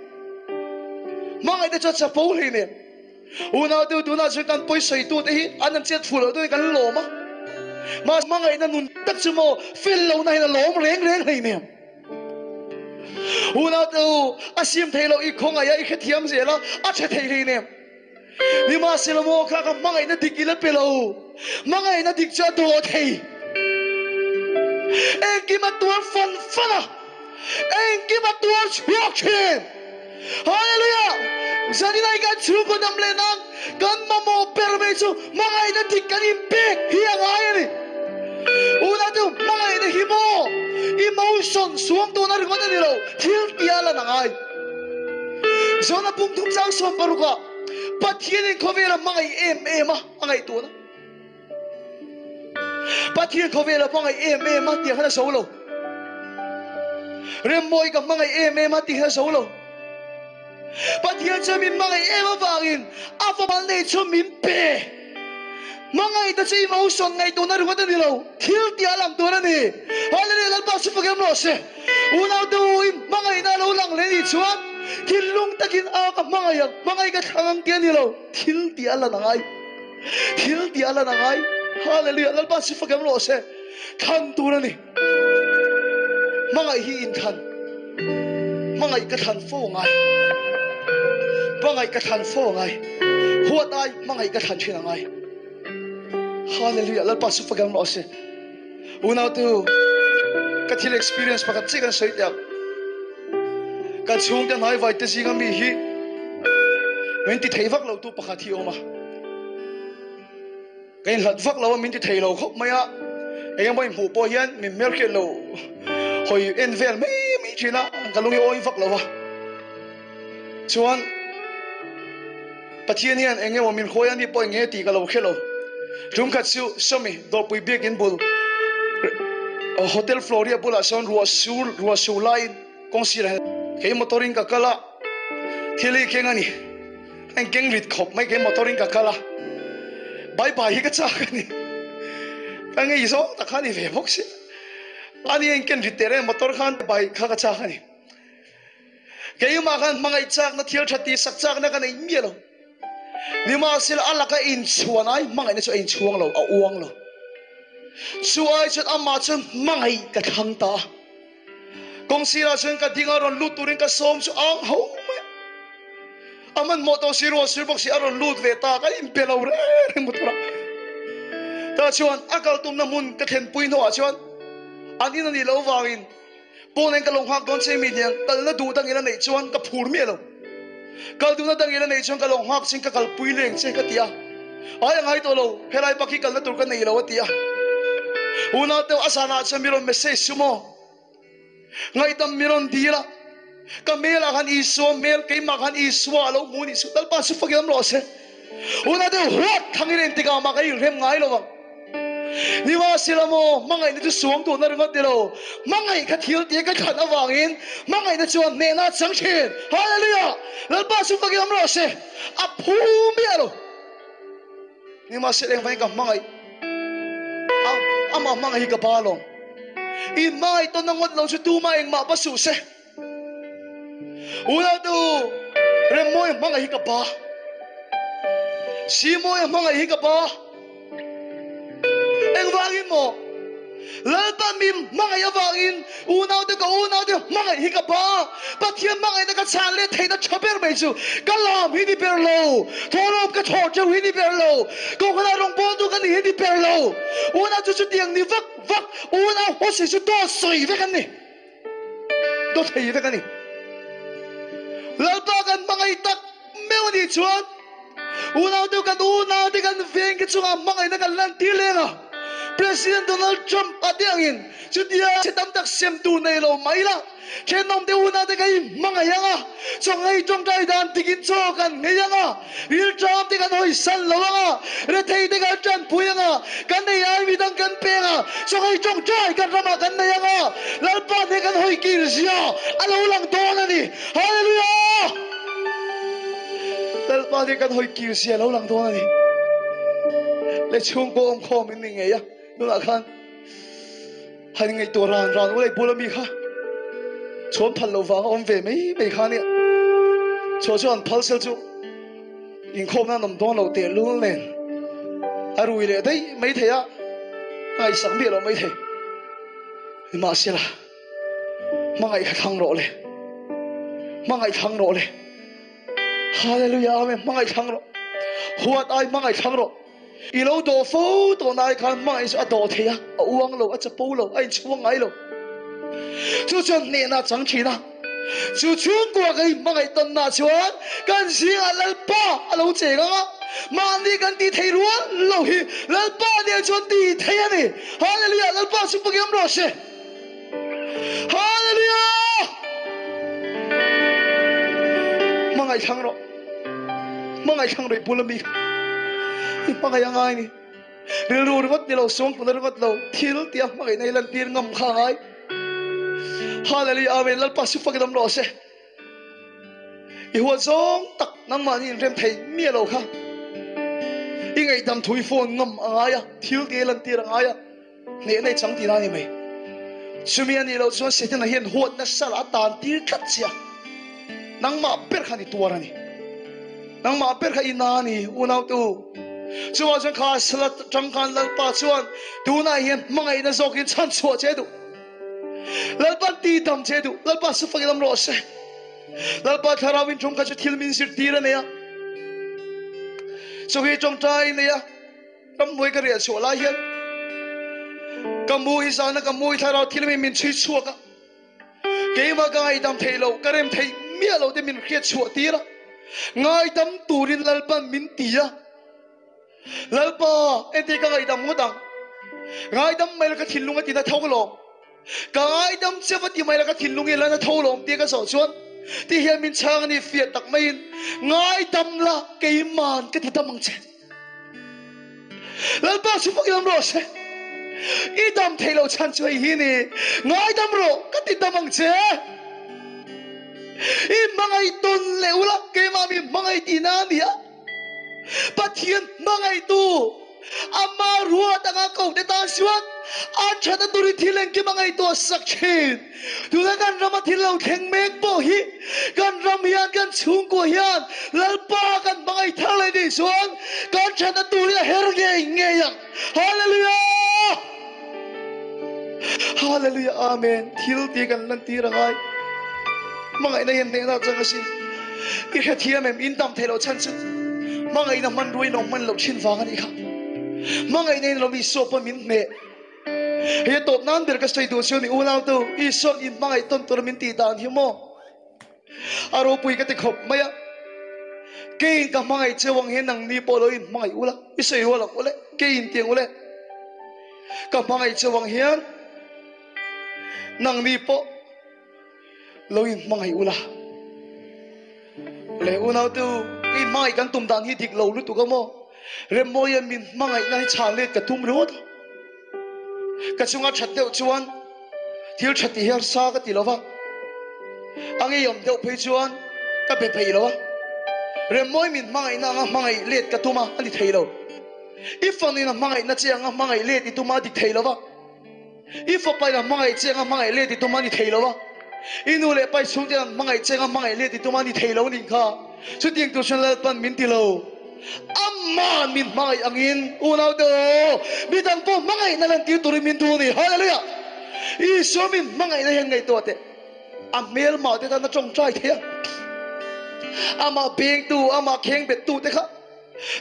Hmangaihna chu a chapo hleinem. Unau te tunah chuan kan pawisawi tu te hi an an chet fuh loh deuhin kan lawm a. Mahse hmangaihna nun tak chu maw fel lohna hian a lawm reng reng hleinem. Unau te u, a sim thei loh i khawngaih a, i hrethiam zel a, a tha thei hleinem. Nimahsela maw kha ka hmangaihna dik i la pe lo. Hmangaihna dik chu a daw thei. Engkim a tuar fan fan a, engkim a tuar chhuak thin. Hallelujah! Zaninai kan chhungkaw dam leh nan kan mamawh ber mai chu hmangaihna dik kan inpek hi a ngai a ni. Unau hmangaihna hi maw emotion suam tawhna ringawt a ni lo, thil tia lan a ngai. Zona pum thum chang 16 ah Pathianin khawvela hmangaih em em a a ngaihtuahna. Pathian khawvela hmangaih em em a tih khan a zo lo. Remmawi ka hmangaih em em a tih khan a zo lo. Pathian chuan min hmangaih em avangin a fapa nei chu min pe. Hmangaihna chu emotion ngaihtuahna ringawt a ni lo, thil tih a lang tur a ni. Hallelujah, Lalpa chu fak em rawh se. Unaute u, in hmangaihna a lo lang leh nih chuan thinlung takin a ka hmangaih ang, hmangaih ka thlang ang tih a ni lo, thil tih a lan a ngai. Thil tih a lan a ngai. Hallelujah, Lalpa chu fak em rawh se. Thlan tur a ni. Hmangaih hi inthlan. Hmangaih ka thlan fo a ngai. Hmangaih ka thlan fo a ngai. Huat ai hmangaih ka thlan thin a ngai. Hallelujah, Lalpa chu fak em rawh se. Unau tu, ka thil experience pakhat chiah kan sawi teh ang. Kan chhungte hnai vai te zinga mi hi min ti thei vak lo tu pakhat hi a awm a. Ka inhlat vak lo a, min ti thei lo khawp mai a. Eng emaw inhmuh pawh hian min hmelhriat lo hawi en vel mai mai thin a, ka lung i awi vak lo a. Chuan Pathian hian eng emaw min hruai a ni pawh eng nge tih ka lo hre lo. Tum khat chu Sawmi Dawrpui biakin bul Hotel Floria bulah sawn ruah sur ruah sur laiin kawng sirah hian kei motor in ka kal a, thil hi keng a ni. A inkeng rit khawp mai kei motor in ka kal a, bye bye hi ka chak a ni. Ka ngei zawng tak kha a ni ve bawk si. A ni a inken rit teh reng motor khan bye kha ka chak a ni. Keimah khan hmangaih chakna thil tha tih sak chakna ka nei miah lo. Nimahsela a laka inchhuan ai hmangaihna chu a inchhuang lo, a uang lo. Chu ai chuan amah chuan hmangaih ka thlang ta a. Kawng sirah chuan ka ding a, rawn lut turin ka sawm chu ang ho mai a. A hmanhmawh tawh si ruah sur bawk si a rawn lut ve ta, ka inpe lo reng reng motor ah. Tah chuan a kal tumna hmun ka thlenpui hnuah chuan an in a nih loh vangin pawn in ka lo nghak dawn che mi hniang kalna duh dangin a neih chuan ka phur miah lo. Kal duhna dangin a neih chuan ka lo nghak chin ka kalpui leng che ka ti a. Ai a ngai tawh lo, helai bak hi kalna tur ka nei lo a ti a. Unau deuh a zanah chuan mi rawn message chu maw? Ngaihdam mi rawn dil a, ka hmel ah khan Isua hmel, keimah khan Isua a lo hmu nih chu Lalpa chu fakin awm rawh se. Unau deuh huat thang i len tikah mah ka inhrem ngai lo ang. Nimahsela maw, hmangaihna chu suang duhna ringawt ni lo, hmangaih kha thil tia ka thlan avangin hmangaihna chuan hnehna a chang thin. Hallelujah! Lalpa chu fakin awm rawh se. A phu miah lo. Nimahsela engvangin ka hmangaih a, amah hmangaih hi ka ba lawm. I hmangaih tawn na ngawt lo chu tumah engmah va suh se. Unautu, Remmawia hmangaih hi ka ba. Simawia hmangaih hi ka ba. Engvangin maw? Lalpa mi hmangaih avangin unaute ka unaute hmangaih hi ka ba. Pathian hmangaihna ka chhan leh theihna tha ber mai chu ka lam hi ni ber lo. Thawhlawm ka thawh teuh hi ni ber lo. Kohhranah rawngbawltu ka nih hi ni ber lo. Unau chu chutiang ni vak vak unau hawsi chu dawt sawi vek an ni. Dawt thei vek a ni. Lalpa kan hmangaih tak meuh a nih chuan Unau deuh kan unau te kan veng te chungah hmangaihna kan lantir leng a, President Donald Trump a tih angin chutia chhe tam tak sem tur nei lo mai la, thenawm te unau te kan inhmangaih ang a, chawnghei tawngtai dan dikin chaw kan nghei ang a, rilṭam te kan hawisan lo ang a, rethei te kan ṭanpui ang a, kan ei ai midang kan peng a, chawnghei tawngtai kan ramah kan nei ang a, Lalpa hne kan hawi kir zia a lo lang dawn a ni. Hallelujah! Lalpa nih kan hawi kir zia lo lang dawn a ni. Le chhungkaw awm khawm in ni ngei a, tunah khan han ngaihtuah ran ran ulei bula mi kha chhuan phal lo vang a awm ve mai mai kha nia. Chhuah chu an phal sel chu inkhawm nan awm dawn lo teh lul nen a rui leh daih mai thei a, ngaihsak miah lo mai thei. Nimahsela. Hmangaih kha thlang rawh le. Hmangaih thlang rawh le. Hallelujah Amen. Hmangaih thlang rawh. Huat ai hmangaih thlang rawh. I lo dawh fo tawh na ai khan hmangaih chu a dawh thei a, a uang lo, a chapo lo, a inchhuang ngai lo. Chu chuan hnehna a chang thin a. Chu chhungkua ka inhmangaih tawnna chuan kan zingah Lalpa a lo cheng ang a, mahni kan tih thei rual lo hi Lalpa nen chuan tih thei a ni. Hallelujah! Lalpa chu pakiam rawh se. Hallelujah! Hmangaih thlang rawh. Hmangaih thlang rawh i bula mi kha. I hmangaih a ngai ni. Rilru ringawt ni lo, suangpuna ringawt lo, thil tia hmangaihna hi lantir ngam kha a ngai. Hallelujah! Amen. Lalpa su fakin awm rawh se. I huat zawng tak nangmahni inrem thei miah lo kha. I ngaihdam thu i phone ngam a ngai a, thil tia lantir a ngai a. Hnehna i chang tihna a ni mai. Chumi a nih loh chuan Setana hian huat nasa lah a tan tir tlat che a, nangmah ber khan i tuar a ni. Nangmah ber kha i na a ni, unautu. Chuvang chuan kha sala tang khan Lalpa chuan tunah hian hmangaihna zawkin chhan chhuah che duh. Lalpa ti dam che duh. Lalpa su fakin awm rawh se. Lalpa thlarau in ṭawng kha chu thil min zirtir a nei a. Chawhmeh ṭawngṭai nei a. Ramhnuai ka riah chhuah lai hian ka mu hi zana ka mu hi thlarau thil min min chhui chhuak a, keimah ka ngaihdam theih loh, ka rem theih miah loh te min hriat chhuah tir a, ngaidam turin Lalpan min ti a, Lalpa engtin ka ngaihdam ngawt ang, ngaidam mai la ka thinlung a tina tho lawm. Ka ngaidam che va ti mai la ka thinlung i la na tho lawm tia ka zawh chuan ti hian min chhang a ni fiah tak maiin ngaidam la keiman ka ti dam ang che. Lalpa chu fakin awm rawh se. I dam thei lo chhan chu hei hi ni ngaidam rawh ka ti dam ang che. I hmangaih tawn leh ula keimah mi hmangaih tihna a ni a. Pathian hmangaihtu ama ruat anga kohte tan chuan an thatna turin thil engkim a ngaihtuah sak thin. Tuna kan rama thil lo thleng mek pawh hi kan ram hian kan chhungkua hian Lalpa kan hmangaih thar leh nih chuan kan thatna turin a her ngei ngei ang. Hallelujah! Hallelujah Amen thil ti kan lan tir angai hmangaihna hian hnehna chang a si i hrethiam em in dam theih loh chhan chu hmangaihna hmanrua in lo hman loh thin vang a nih kha hmangaihna in lo Isua pawn min hneh hei a tawp nan ber ka sawi duh chu ni unau tu Isua'n in hmangaih tawn tur min tih dan hi maw A ropui ka ti khawp mai a, keiin ka hmangaih cheu ang hian nangni pawh lo in hmangaih ula, i sawi rual ang ule, keiin tiang ule, ka hmangaih cheu ang hian nangni pawh lo in hmangaih ula. Le unau tu, i hmangaih kan tum dan hi dik lo lutuk a maw? Remmawia min hmangaihna hi chhan let ka tum ringawt a. Ka chunga that deuh chuan thil tha ti hian sa ka ti lo va, a ngeiawm deuh phei chuan ka be peih lo a, Remmawi min hmangaihna anga hmangaih let ka tum a, a ni thei lo. I fanuin a hmangaihna che anga hmangaih let i tum a, a dik thei lo va. I fapain a hmangaih che anga hmangaih let i tum a, a ni thei lo va. I nu leh pai chhungten an hmangaih che anga hmangaih let i tum a, a ni thei lo nih kha. Chutiang tur chuan Lalpan min ti lo. Amah min hmangaih angin unaute aw, midang pawh hmangaihna lantir turin min duh a ni. Hallelujah! Isua min hmangaihna hian ngaihtuah teh. A hmelmah te tan a tawngtai thei a. Amah bengtu, amah khengbettu te kha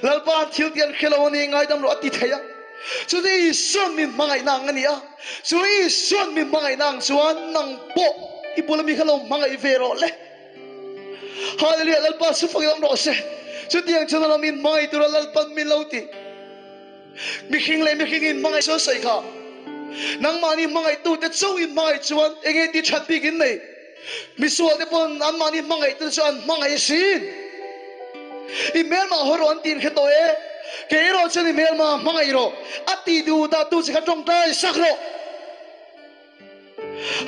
Lalpa an thil tih an hre lo a ni, ngaidam lo a ti thei a. Chutih Isua'n min hmangaihna ang a ni a. Chu Isua'n min hmangaihna ang chuan nang pawh i bula mi kha lo hmangaih ve rawh le. Hallelujah Lalpa chu fak lam rawh se. Chutiang chuan a min hmangaih tura Lalpan min lo ti. Mihring leh mihring in hmangaih chuan sawi kha. Nangmahni hmangaihtute chauh in hmangaih chuan enge ti that bik in nei. Misual te pawn anmahni hmangaihtute chu an hmangaih asin. I hmelmah haw rawh an ti in hre tawh e. Kei erawh chuan i hmelmah hmangaih rawh. A ti duh dah tu che kha tawngtai sak rawh.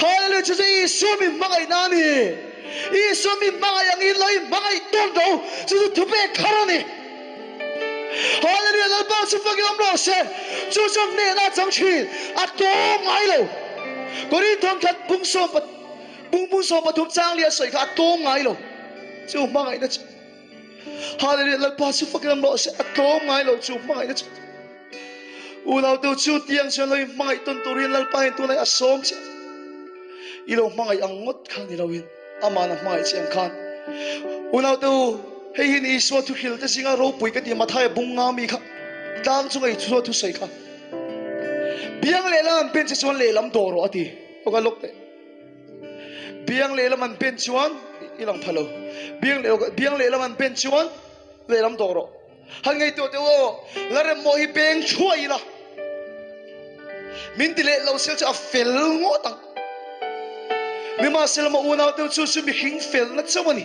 Hallelujah chu chu Isua min hmangaihna a ni. Isua min hmangaih angin lo in hmangaih tawn ro chu chu thupek thar a ni. Hallelujah Lalpa chu fakin awm rawh se. Chu chuan hnehna a chang thin a tlawm ngai lo. Korinthon khat bung sawm bung bung 13 chang li a sawi kha a tlawm ngai lo. Chu hmangaihna chu Hallelujah Lalpa chu fakin awm rawh se a tlawm ngai lo chu hmangaihna chu. Unau chu tiang chuan lo in hmangaih tawn turin Lalpa hian tunah a sawm che. I lo hmangaih ang ngawt kha ni loin aman a hmangaih che ang khan. Unau te u, hei hi ni Isua thuhril te zinga ropui ka ti Mathaia bung nga mi kha tlang chunga Isua thusawi kha. Biang lehlam an pen che chuan lehlam dawh rawh a ti. Aw ka lawk teh. Biang lehlam an pen chuan i lang pha lo. Biang leh biang lehlam an pen chuan lehlam dawh rawh. Han ngaihtuah teh u aw, la rem maw hi peng thuai ila. Min ti leh lo sel chu a fel ngawt ang. Nimahsela maw unau te chu chu mihring felna chauh a ni.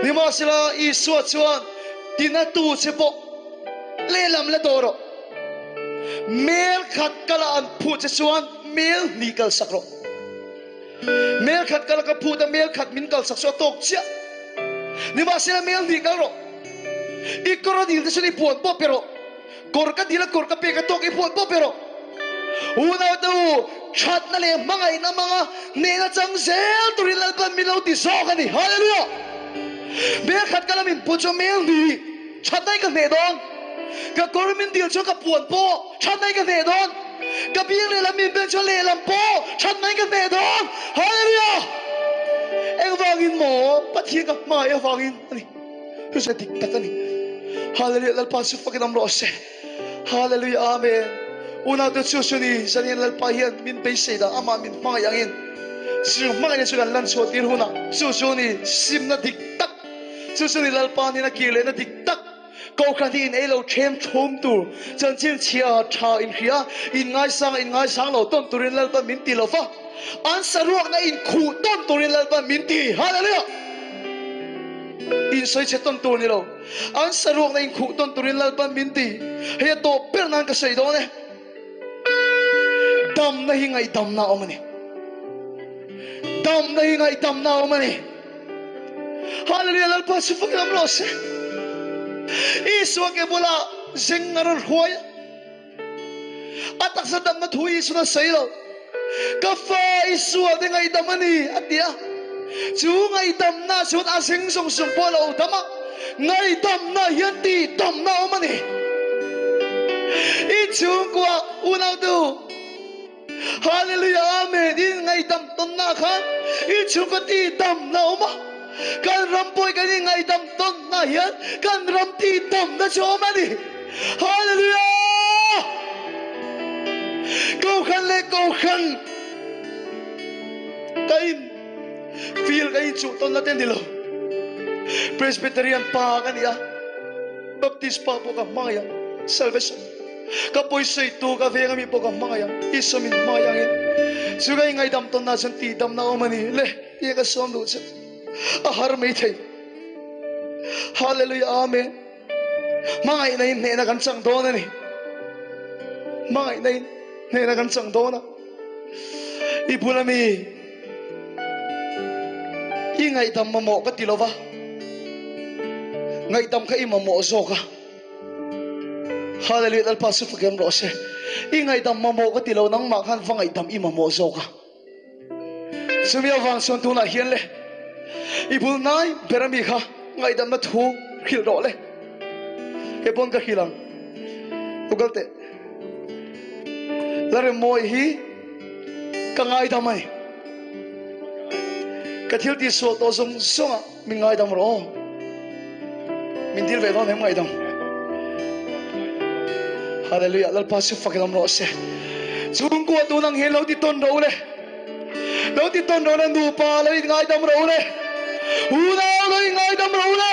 Nimahsela Isua chuan tina tu che pawh lehlam la dawh rawh. Mel khat kala an phuh che chuan mel hnih kalsak rawh. Mel khat kal ka phut a, mel khat min kalsak chu a tawk chiah. Nimahsela mel hnih kal rawh. I kawr a dil te chuan i puan pawh pe rawh. Kawr ka dil a kawr ka pek a tawk i puan pawh pe rawh. Unaute u, thatna leh hmangaihna hmanga hnehna chang zel turin Lalpan min lo ti zawk a ni. Hallelujah! Mel khat kal a min put chu mel hnih thatna in ka hneh dawn. Ka kawr min dil chuan ka puan pawh thatna in ka hneh dawn. Ka biang lehlam min ben chuan lehlam pawh that mai ka hneh dawn. Hallelujah! Engvangin maw Pathian ka hmai avangin a ni. Chu dik tak a ni. Hallelujah! Lalpa chu fakin awm rawh se. Hallelujah! Amen. Unaute chu chu ni zanian Lalpa hian min beisei dah amah min hmangaih angin chu hmangaihna chu kan lan chhuah tir hunah chu chu ni simna dik tak chu chu ni Lalpa nena kir lehna dik tak Kohhran hi in ei lo ṭhem ṭhum tur, chanchin chhia ṭha in hria, in ngaisang a in ngaisang lo tawn turin Lalpan min ti lo va, an saruakna in khuh tawn turin Lalpan min ti. Hallelujah! In sawi chhe tawn tur ni lo, an saruakna in khuh tawn turin Lalpan min ti. Hei a tawp ber nan ka sawi dawn e. Damna hi ngaihdamna a awm a ni. Damna hi ngaihdamna a awm a ni. Hallelujah Lalpa chu fak lam rawh se. Isua ke bula zeng a rawn hruai a. A taksa damna thu Isuan a sawi lo. Ka fa Isua te ngaihdam a ni a ti a. Chu ngaihdamna chuan a zeng zawng zawng pawh a lo dam a. Ngaihdamna hian tihdamna a awm a ni. I chhungkua unautu. Hallelujah Amen in ngaihdam tawnna ah khan i chhungkaw tih damna a awm a, kan ram pawh hi kan in ngaihdam tawnna ah hian kan ram tih damna chu a awm a ni. Hallelujah! Kohhran leh kohhran ka in feel ka inchuh tawnna te ni lo. Presbyterian pa ka ni a, Baptist pa pawh ka hmangaih ang, Salvation. Ka pawisawi tu ka veng ami pawh ka hmangaih ang, Isua min hmangaih angin. Chu ka ingaihdam tawnna chuan tihdamna a awm a ni le tia ka sawm duh chu a har mai thei. Hallelujah Amen. Hmangaihna in hnehna kan chang dawn a ni. Hmangaihna in hnehna kan chang dawn a. I bula mi i ngaihdam mamawh ka ti lova, ngaihdam kha i mamawh zawk a. Hallelujah Lalpa chu fakem rawh se. I ngaihdam mamawh ka ti lo nangmah khan va ngaihdam i mamawh zawk a. Chumi avang chuan tunah hian le i bul nai ber ami kha ngaihdamna thu hrilh rawh le. Kei pawn ka hrilh ang. Google teh. Laremmawi hi ka ngaidam a ni. Ka thil tih sual tawh zawng zawngah min ngaidam rawh aw. Min dil ve dawn em ngaidam. Hallelujah Lalpa chu fak lam rawh se. Chhungkua tun ang hian lo ti tawn rawh u le. Lo ti tawn rawh le nupa lo in ngaidam rawh u le. Unau lo in ngaidam rawh u le.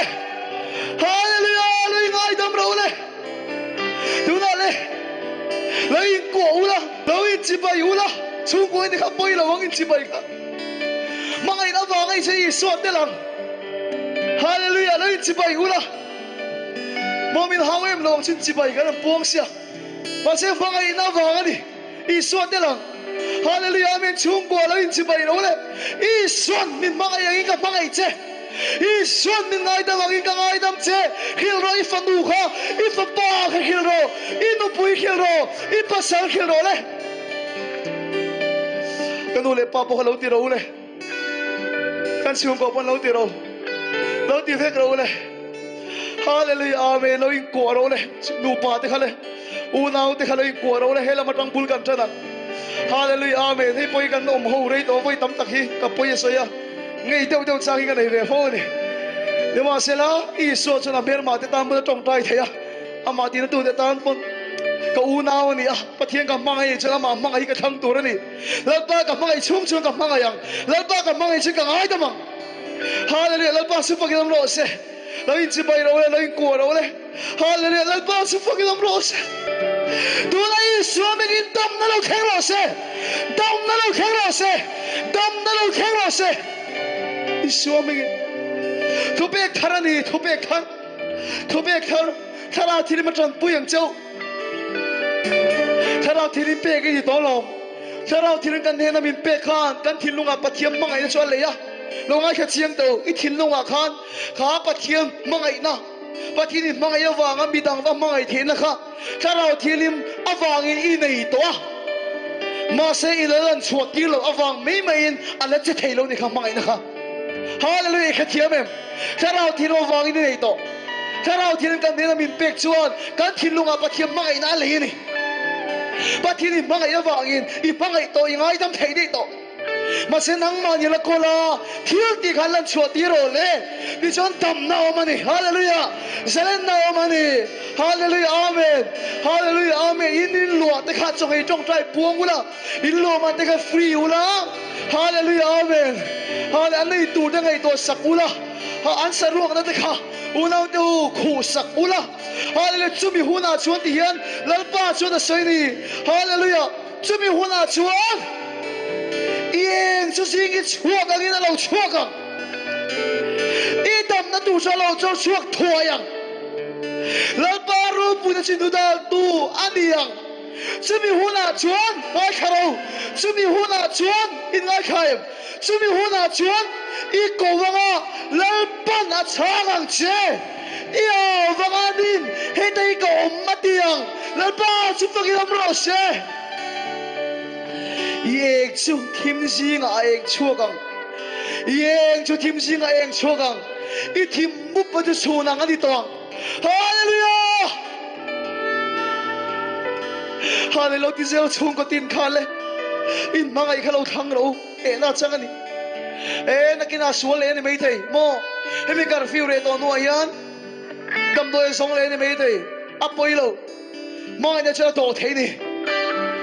Hallelujah lo in ngaidam rawh u le. Tunah le lo in kuah ula, lo in chibai ula, chhungkua in kha pawi lo ang in chibai kha. Hmangaihna avanga i che Isua tel ang. Hallelujah lo in chibai ula. Maw min hau em lo ang chin chibai kan an puang sia. Mahse hmangaihna avang a ni. Isua tel ang. Hallelujah Amen chhungkua lo in chibai lo le. Isuan min hmangaih angin ka hmangaih che. Isuan min ngaidam angin ka ngaidam che. Hrilh rawh i fanu kha, i fapa kha hrilh rawh, i nupui hrilh rawh, i pasal hrilh rawh le. Ka nu leh pa pawh kha lo ti ro le. Kan chhungkaw pawn lo ti ro. Lo ti vek ro le. Hallelujah Amen lo in kuah ro le. Nupa te kha le. Unau te kha lo in kuah ro le. He lam atang bul kan tan ang. Hallelujah Amen. Hei pawh hi kan awm ho rei tawh vawi tam tak hi ka pawi a sawi a. Ngei deuh deuh chang hi ka nei ve fo a ni. Nimahsela Isua chuan a hmelmah te tan pawn a tawngtai thei a. Amah tina tute tan pawn ka unau a ni a, Pathian ka hmangaih chuan amah hmangaih hi ka thlang tur a ni. Lalpa ka hmangaih chhung chuan ka hmangaih ang, Lalpa ka hmangaih chuan ka ngaidam ang. Hallelujah, Lalpa chu fakin awm rawh se. Lo inchibai ro le, lo inkuah ro le. Hallelujah, Lalpa chu fakin awm rawh se. Tuna Isua mingin damna lo thleng rawh se. Damna lo thleng rawh se. Damna lo thleng rawh se. Isua mingin. Thupek thar a ni, thupek thar. Thupek thar, thlarau thil in tanpui ang cheu. Thlarau thil in pek i ni tawh lo. Thlarau thil in kan hnena min pek khan kan thinlungah Pathian hmangaihna chu a lei a. Lo ngaithla chiang tawh, i thinlungah khan kha Pathian hmangaihna, Pathian in hmangaih avanga midang va hmangaih theihna kha thlarau thilim avangin i nei tawh a. Mahse i la lan chhuah tir loh avang mai maiin a la che thei lo ni kha hmangaihna kha. Hallelujah, i hrethiam em? Thlarau thil avangin i nei tawh. Thlarau thil kan hnena min pek chuan kan thinlungah Pathian hmangaihna a lei a ni. Pathian i hmangaih avangin i hmangaih tawh, i ngaidam theih daih tawh. Mahse nangmah ni la kawl a, thil tih khan lan chhuah tir rawh le. Tichuan damna a awm a ni. Hallelujah! Zalenna a awm a ni. Hallelujah! Amen! Hallelujah! Amen! In in luah te kha chawngei tawngtai puang ula, in luahman te kha free ula. Hallelujah Amen Hallelujah an nei tur te ngaihtuah sak ula ha an saruakna te kha unau te u khuh sak ula Hallelujah chumi hunah chuan ti hian Lalpa chuan a sawi ni Hallelujah chumi hunah chuan i eng chu zing i chhuak angin a lo chhuak ang i damna tur chu a lo chawr chhuak thuai ang Lalpa ropuina chu inudal tu a ni ang. Chumi hunah chuan ngaithla ro, chumi hunah chuan in ngaithla em? Chumi hunah chuan i ko anga Lalpan a chhang ang che, i au vang a nin heta i ka awm a ti ang, Lalpa chu fakin awm rawh se. I eng chu thim zingah a eng chhuak ang, i eng chu thim zingah a eng chhuak ang, i thim mup a chu chhun ang a ni tawh ang. Hallelujah! Hallelujah ti zel chhungkaw tin kha le. In hmangaih kha lo thlang rawh u, ehna chang a ni. E, nakinah sual leh a ni maithei maw? Hemi curfew reh tawh hnuah hian damdawi a zawng leh a ni maithei, a pawi lo. Hmangaihna chu a dawh thei ni.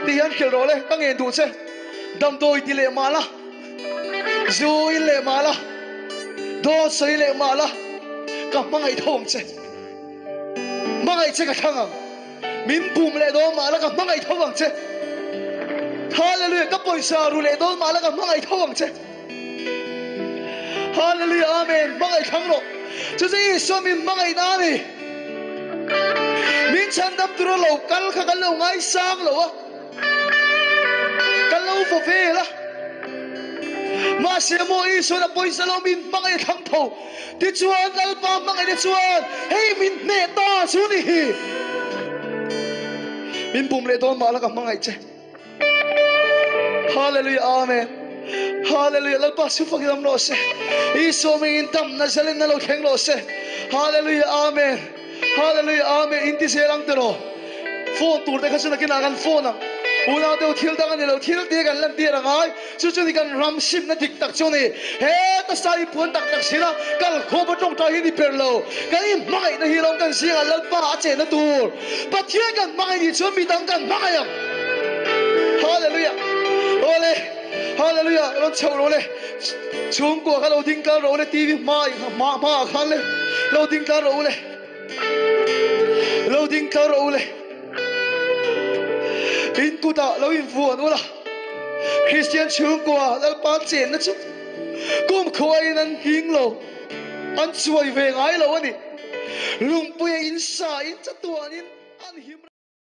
Ti hian hrilh rawh le, ka ngen duh che. Damdawi ti leh mah la, zu in leh mah la, dawt sawi leh mah la, ka hmangaih tho ang che. Hmangaih che ka thlang ang. Min bum leh dawn mah la ka hmangaih tho ang che. Hallelujah, ka pawisa ru leh dawn mah la ka hmangaih tho ang che. Hallelujah, Amen. Hmangaih thlang rawh. Chu chu Isua min hmangaih na a ni. Min chhandam tura lo kal kha kan lo ngaisang lo a. Kan lo vaw vel a. Mahse maw Isuan a pawisa lo min hmangaih thlang tho. Tichuan Lalpa hmangaihna chuan hei min hneh ta chu ni hi. Min bum leh dawn mah la ka hmangaih che. Hallelujah Amen. Hallelujah Lalpa chu fak lam rawh se. Isua mingin damna zalenna lo thleng rawh se. Hallelujah Amen. Hallelujah Amen. In ti zel ang tiraw. Phone tur te kha chu nakinah kan phone ang. Unau deuh thil dang a ni lo, thil te kan lantir a ngai. Chu chu ni kan ram simna dik tak chu ni. Heta sai puan tak tak sila kal khawm a tawngtai hi ni ber lo. Kan inhmangaihna hi lawm kan zingah Lalpa a chenna tur. Pathian kan hmangaih nih chuan midang kan hmangaih ang. Hallelujah. Awle. Hallelujah. Rawn chhoh rawh le. Chhungkua kha lo ding tlang rawh le. TV hma hma hma ah khan le. Lo ding tlang rawh u le. Lo ding tlang rawh u le. In kutah lo invuan ula. Kristian chhungkua Lalpa chenna chu kum khuaiin an hing lo, an chuai ve ngai lo a ni. Lungpuia in sa in chatuanin an him.